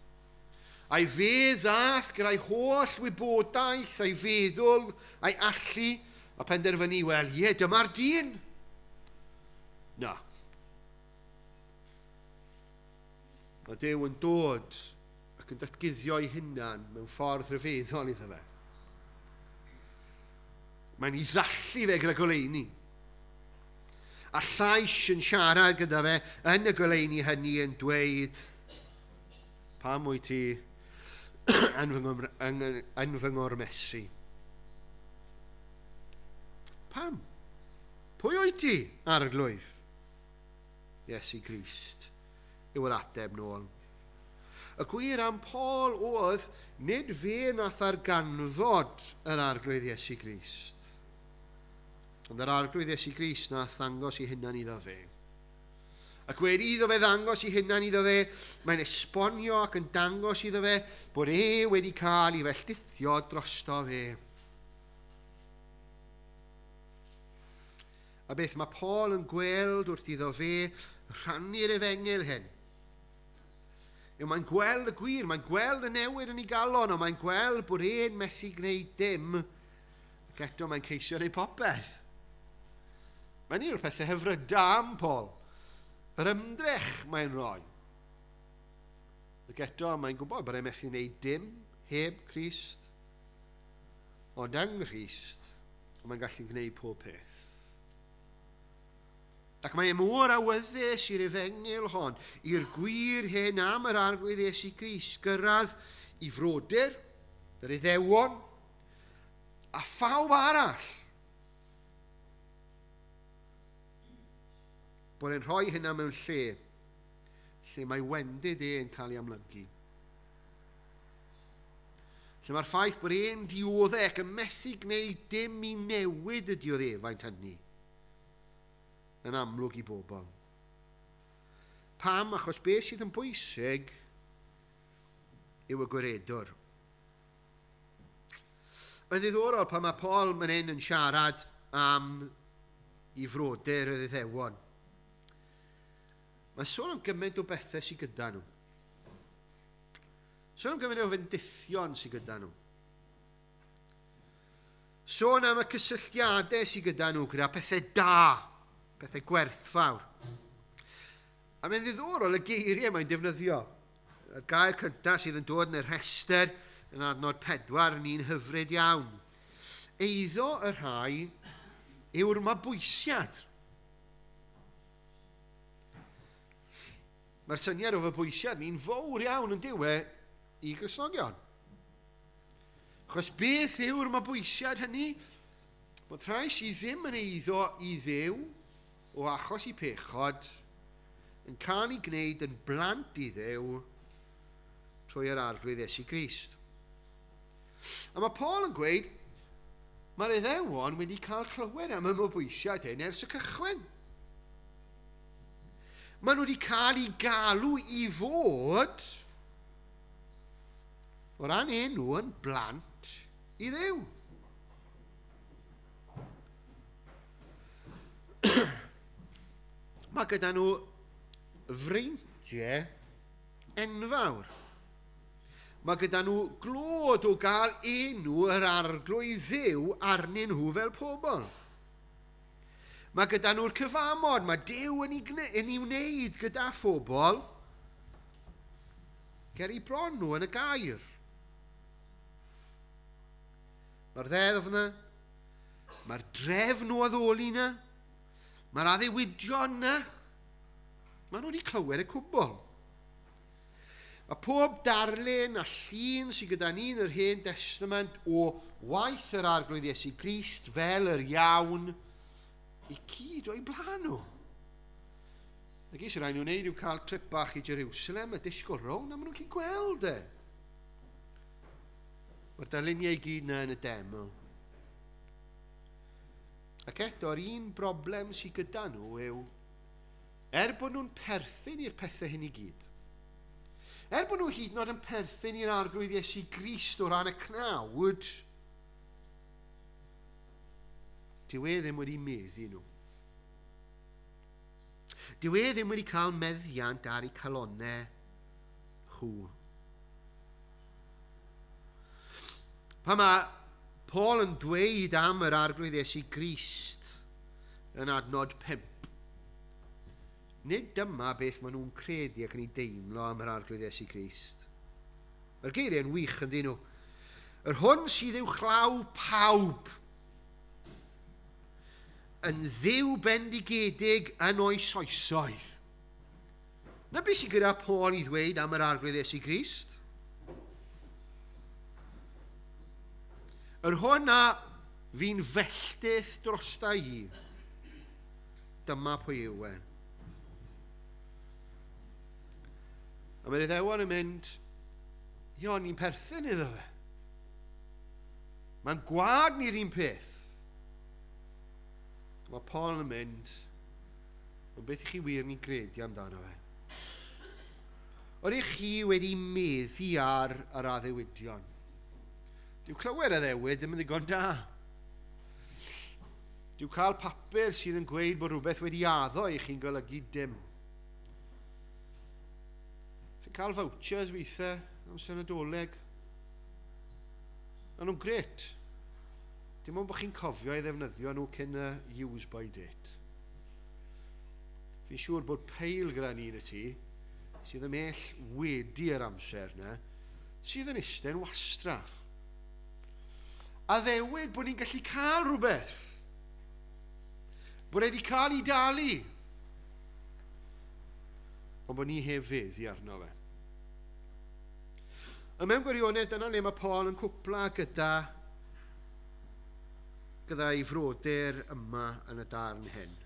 A'i fe ddath gyda'i holl wybodaeth, a'i feddwl, a'i allu, a penderfynu, wel, ie, dyma'r dyn. Na. Mae Duw yn dod ac yn datguddio ei hunan mewn ffordd rhyfeddol iddo fe. Mae'n ei ddallu fe gyda goleuni. A llais yn siarad gyda fe yn y goleuni hynny yn dweud, pam wyt ti yn fy ngormesu? Pam? Pwy wyt ti, Arglwydd? Iesu Grist yw'r ateb nôl. Y gwir am Paul oedd, nid fe nath arganfod yr Arglwydd Iesu Grist. Ond yr Arglwydd Iesu Grist nath ddangos i hunan iddo fe. Ac wedi iddo fe ddangos i hunan iddo fe, mae'n esbonio ac yn dangos iddo fe bod e wedi cael ei felldithio drosto fe. A beth mae Paul yn gweld wrth iddo fe rhannu'r efengyl hyn, yw mae'n gweld y gwir, mae'n gweld y newid yn ei galon, ond mae'n gweld bod e'n methu gwneud dim, ac eto mae'n ceisio gwneud popeth. Mae'n un o'r pethau hyfryda am Paul. Yr ymdrech mae'n rhoi. Ac eto mae'n gwybod bod e'n methu gwneud dim heb Crist. Ond yng Nghrist, mae'n gallu gwneud pob peth. Ac mae e mor awyddus i'r efengyl hon, i'r gwir hyn am yr Arglwydd Iesu Grist, gyrraedd i frodyr, yr Iddewon, a phawb arall. Bod e'n rhoi hynna mewn lle, lle mae wendid e'n cael ei amlygu. Lle mae'r ffaith bod e'n dioddef ac yn methu gwneud dim i newid y dioddefaint hynny yn amlwg i bobl. Pam? Achos beth sydd yn bwysig yw y gwiredwr. Mae'n ddiddorol pan mae Paul man hyn yn siarad am i frodyr yr Iddewon. Mae'n sôn am gymaint o bethau sydd gyda nhw. Sôn am gymaint o fendithion sydd gyda nhw. Sôn am y cysylltiadau sydd gyda nhw gyda pethau da, pethau gwerthfawr. A mae'n ddiddorol y geiriau mae'n defnyddio. Y gair cyntaf sydd yn dod yn y rhestr yn adnod 4 yn un hyfryd iawn. Eiddo y rhai yw'r mabwysiad. Mae'r syniad o fabwysiad ni'n fawr iawn yn diwe i Gristnogion. Achos beth yw'r mabwysiad hynny? Bod rhai sydd ddim yn eiddo i Dduw o achos i pechod yn cael ei gwneud yn blant i Dduw trwy yr Arglwydd Iesu Grist. A mae Paul yn gweud, mae'r Iddewon wedi cael clywed am y mabwysiad hyn ers y cychwyn. Maen nhw wedi cael eu galw i fod o ran enw yn blant i Dduw. Mae gyda nhw freintiau enfawr. Mae gyda nhw glod o gael enw yr Arglwydd Dduw arnyn nhw fel pobl. Mae gyda nhw'r cyfamod, mae Duw yn ei wneud gyda phobl ger eu bron nhw yn y gair. Mae'r ddeddf yna, mae'r drefn o addoli yna, mae'r addewidion yna, maen nhw wedi clywed y cwbl. Mae pob darlun a llun sydd gyda ni yn yr Hen Testament o waith yr Arglwydd Iesu Grist fel yr iawn i gyd o'i blaen nhw. Na gyd sy'n rhaid nhw'n wneud yw cael trip bach i Jerusalem a disgwyl rown, a maen nhw'n gallu gweld e. Mae'r darluniau i gyd na yn y deml. Ac eto'r un broblem sydd gyda nhw yw, er bod nhw'n perthyn i'r pethau hyn i gyd, er bod nhw hyd yn oed yn perthyn i'r Arglwydd Iesu Grist o ran y cnawd, dyw e ddim wedi meddu nhw. Dyw e ddim wedi cael meddiant ar eu calonnau nhw. Pan mae Paul yn dweud am yr Arglwydd Iesu Grist yn adnod 5, nid dyma beth maen nhw'n credu ac yn ei deimlo am yr Arglwydd Iesu Grist. Mae'r geiriau yn wych yn dyn nhw. Yr hwn sydd uwchlaw pawb, yn Dduw bendigedig yn oes oesoedd. Na beth sydd gyda Paul i ddweud am yr Arglwydd Iesu Grist? Yr hwn a fi'n felltith drosta i, dyma pwy yw e. A mae'r Iddewon yn mynd, io, ni'n perthyn iddo fe. Mae'n gwad ni'r un peth. Mae Paul yn mynd, ond beth i chi wir ni'n gredu amdano fe? Oeddech chi wedi meddu ar yr addewidion? Dyw clywed addewid ddim yn ddigon da. Dyw cael papur sydd yn gweud bod rhywbeth wedi addo i chi'n golygu dim. Chi'n cael vouchers weithiau amser Nadolig. Maen nhw'n gret. Dim ond bod chi'n cofio i ddefnyddio nhw cyn y use by date. Fi'n siŵr bod peil gyda ni yn y tŷ sydd ymhell wedi yr amser yna, sydd yn eistedd yn wastraff. Addewid bod ni'n gallu cael rhywbeth. Bod wedi cael ei dalu. Ond bod ni heb feddu arno fe. A mewn gwirionedd, dyna le mae Paul yn cwpla gyda'i frodyr yma yn y darn hyn.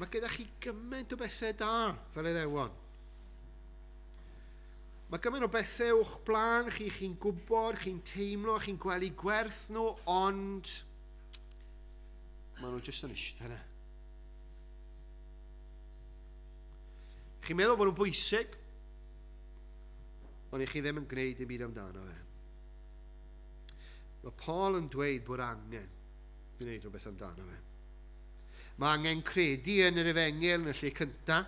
Mae gyda chi gymaint o bethau da fel Iddewon. Mae gymaint o bethau o'ch blaen chi, chi'n gwybod, chi'n teimlo, chi'n gweld eu gwerth nhw, ond maen nhw jyst yn eistedd yna. Chi'n meddwl bod nhw'n bwysig, ond i chi ddim yn gwneud dim byd amdano fe. Mae Paul yn dweud bod angen gwneud rhywbeth amdano fe. Mae angen credu yn yr efengyl yn y lle cyntaf.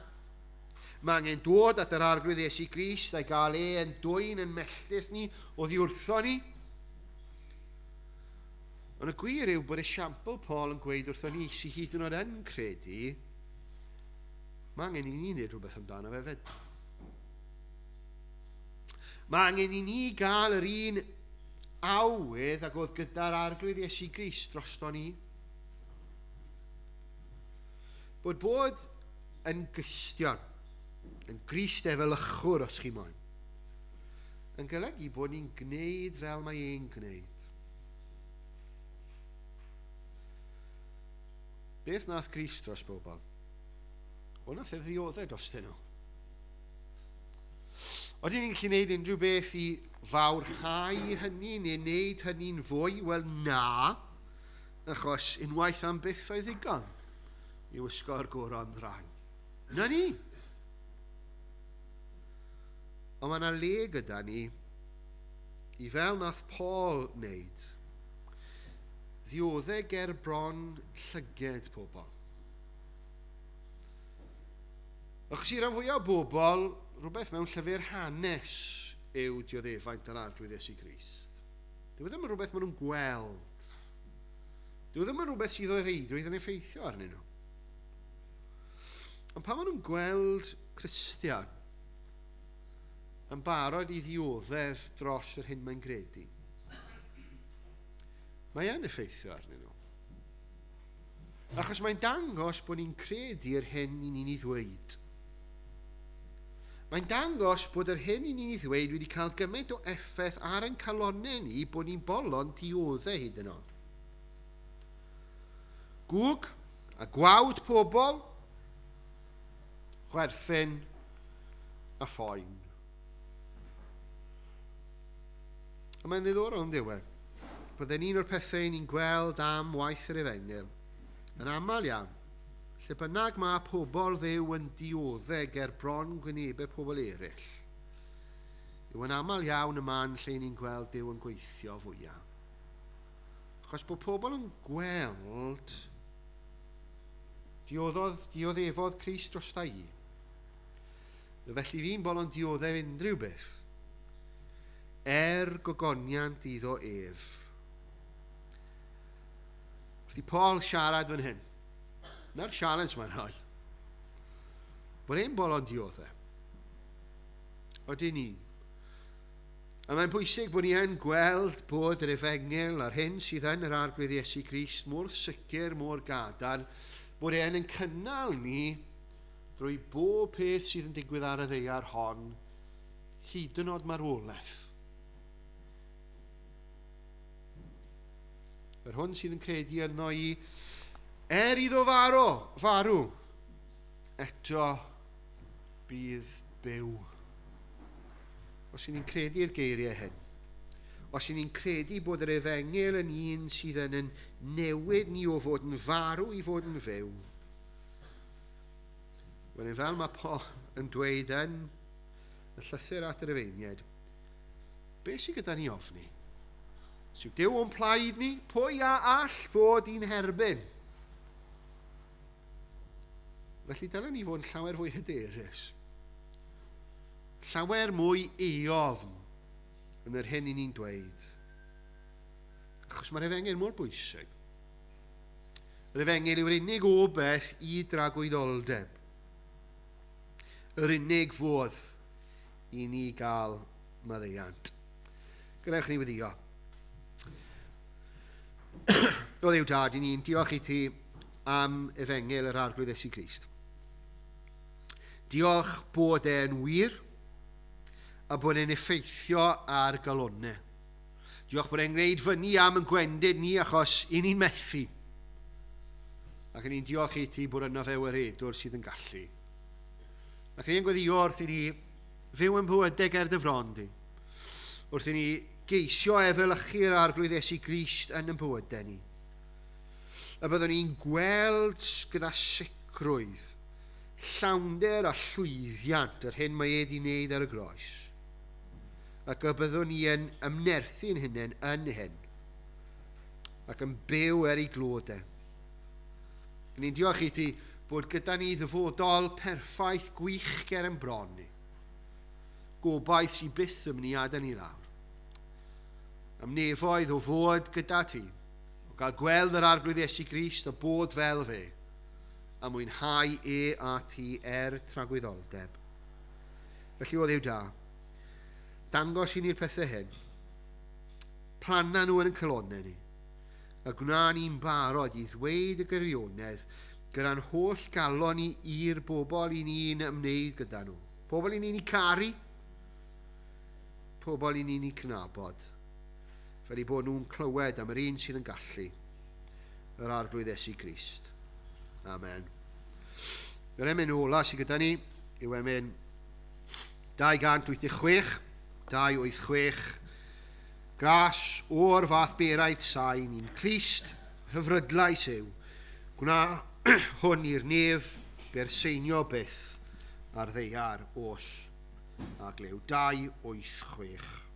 Mae angen dod at yr Arglwydd Iesu Grist a'i gael e yn dwyn yn melltith ni oddi wrtho ni. Ond y gwir yw bod esiampl Paul yn gweud wrtho ni sydd hyd yn oed yn credu, mae angen i ni wneud rhywbeth amdano fe fyd. Mae angen i ni gael yr un awydd ag oedd gyda'r Arglwydd Iesu Grist drosto ni. Bod bod yn Gristion, yn Grist efelychwr os chi moyn, yn golygu bod ni'n gwneud fel mae e'n gwneud. Beth nath Grist dros bobl? O, nath e ddioddau dros nhw. Oedden ni'n gallu gwneud unrhyw beth i fawrhau hynny neu wneud hynny'n fwy? Wel, na, achos unwaith am byth oedd ddigon i wisgo'r goron ddraen. Na ni! Ond mae yna le gyda ni i fel nath Paul wneud, ddioddau ger bron llyged pobl. Achos i ran fwyaf o bobl, rhywbeth mewn llyfr hanes yw dioddefaint yr Arglwydd Iesu Grist. Dyw e ddim yn rhywbeth maen nhw'n gweld. Dyw e ddim yn rhywbeth sydd o'i reidrwydd yn effeithio arnyn nhw. Ond pan maen nhw'n gweld Cristion yn barod i ddioddef dros yr hyn mae'n gredu, mae e'n effeithio arnyn nhw. Achos mae'n dangos bod ni'n credu'r hyn i ni'n ei ddweud. Mae'n dangos bod yr hyn i ni'n ei ddweud wedi cael gymaint o effaith ar ein calonnau ni bod ni'n bolon dioddau hyd yn oed. Gwg a gwawd pobl, chwerthin a phoen. A mae'n ddiddorol yn diwedd. Byddai'n un o'r pethau ni'n gweld am waith yr efengyl yn aml iawn, lle bynnag mae pobl Dduw yn dioddef ger bron gwynebau pobl eraill, yw yn aml iawn y man lle ni'n gweld Duw yn gweithio fwyaf. Achos bod pobl yn gweld dioddefodd Crist drosta i. Felly fi'n bolon dioddef unrhyw beth, er gogoniant iddo ef. Wrth i Paul siarad fan hyn, na'r challenge mae'n rhoi, bod e'n bolon dioddef. Odyn ni. A mae'n bwysig bod ni yn gweld bod yr efengyl a'r hyn sydd yn yr Arglwydd Iesu Grist mor sicr, mor gadarn, bod e'n yn cynnal ni drwy bob peth sydd yn digwydd ar y ddaear hon, hyd yn oed marwolaeth. Yr hwn sydd yn credu yno i, er iddo farw, eto bydd byw. Os y'n ni'n credu'r geiriau hyn, os y'n ni'n credu bod yr efengyl yn un sydd yn newid ni o fod yn farw i fod yn fyw, wedyn fel mae Paul yn dweud yn y llythyr at yr Rufeiniaid, beth sydd gyda ni ofni? Os yw Duw o'n plaid ni, pwy a all fod i'n herbyn? Felly dylen ni fod yn llawer fwy hyderus, llawer mwy eofn yn yr hyn i ni'n dweud. Achos mae'r efengyl mor bwysig. Yr efengyl yw'r unig obaith i dragwyddoldeb. Yr unig fodd i ni gael maddeuant. Gwnewch ni weddio. O Dduw Dad, i ni'n diolch i ti am efengyl yr Arglwydd Iesu Grist. Diolch bod e'n wir a bod e'n effeithio ar galonnau. Diolch bod e'n gwneud fyny am yn gwendid ni achos i ni'n methu. Ac ni'n diolch i ti bod yno fe waredwr sydd yn gallu. Ac ni'n gweddio wrth i ni fyw yn bywydau ger dy fron di. Wrth i ni geisio efelychu'r Arglwydd Iesu Grist yn ein bywydau ni. A byddwn ni'n gweld gyda sicrwydd llawnder a llwyddiant yr hyn mae e wedi wneud ar y groes. Ac y byddwn ni yn ymnerthu'n hunain yn hyn ac yn byw er ei glod e. Ni'n diolch i ti bod gyda ni ddyfodol perffaith gwych ger yn bron ni. Gobaith sy'n byth yn mynd i adael ni lawr. Am nefoedd o fod gyda ti, o gael gweld yr Arglwydd Iesu Grist a bod fel fe, a mwynhau e a ti tragwyddoldeb. Felly o Dduw da, dangos i ni'r pethau hyn, planna nhw yn y calonnau ni, a gwna ni'n barod i ddweud y gwirionedd gyda'n holl galon ni i'r bobl i ni'n ymwneud gyda nhw. Pobl i ni'n eu caru, pobl i ni'n eu cnabod, fel i bod nhw'n clywed am yr un sydd yn gallu, yr Arglwydd Iesu Grist. Amen. Yr emyn ola sydd gyda ni yw emyn 286, 286, Gras o'r fath beraidd sain i'n clust, hyfrydlais yw, gwna hwn i'r nef berseinio byth ar ddaear oll a glyw. 286.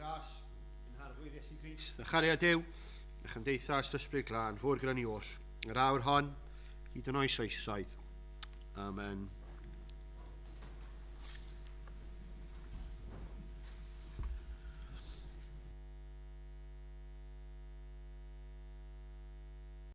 Ras yn Harglwydd Iesu Grist, a chariad Duw, a chymdeithas Ysbryd Glân, fod gyda ni oll, yr awr hon, hyd yn oes oesoedd. Amen.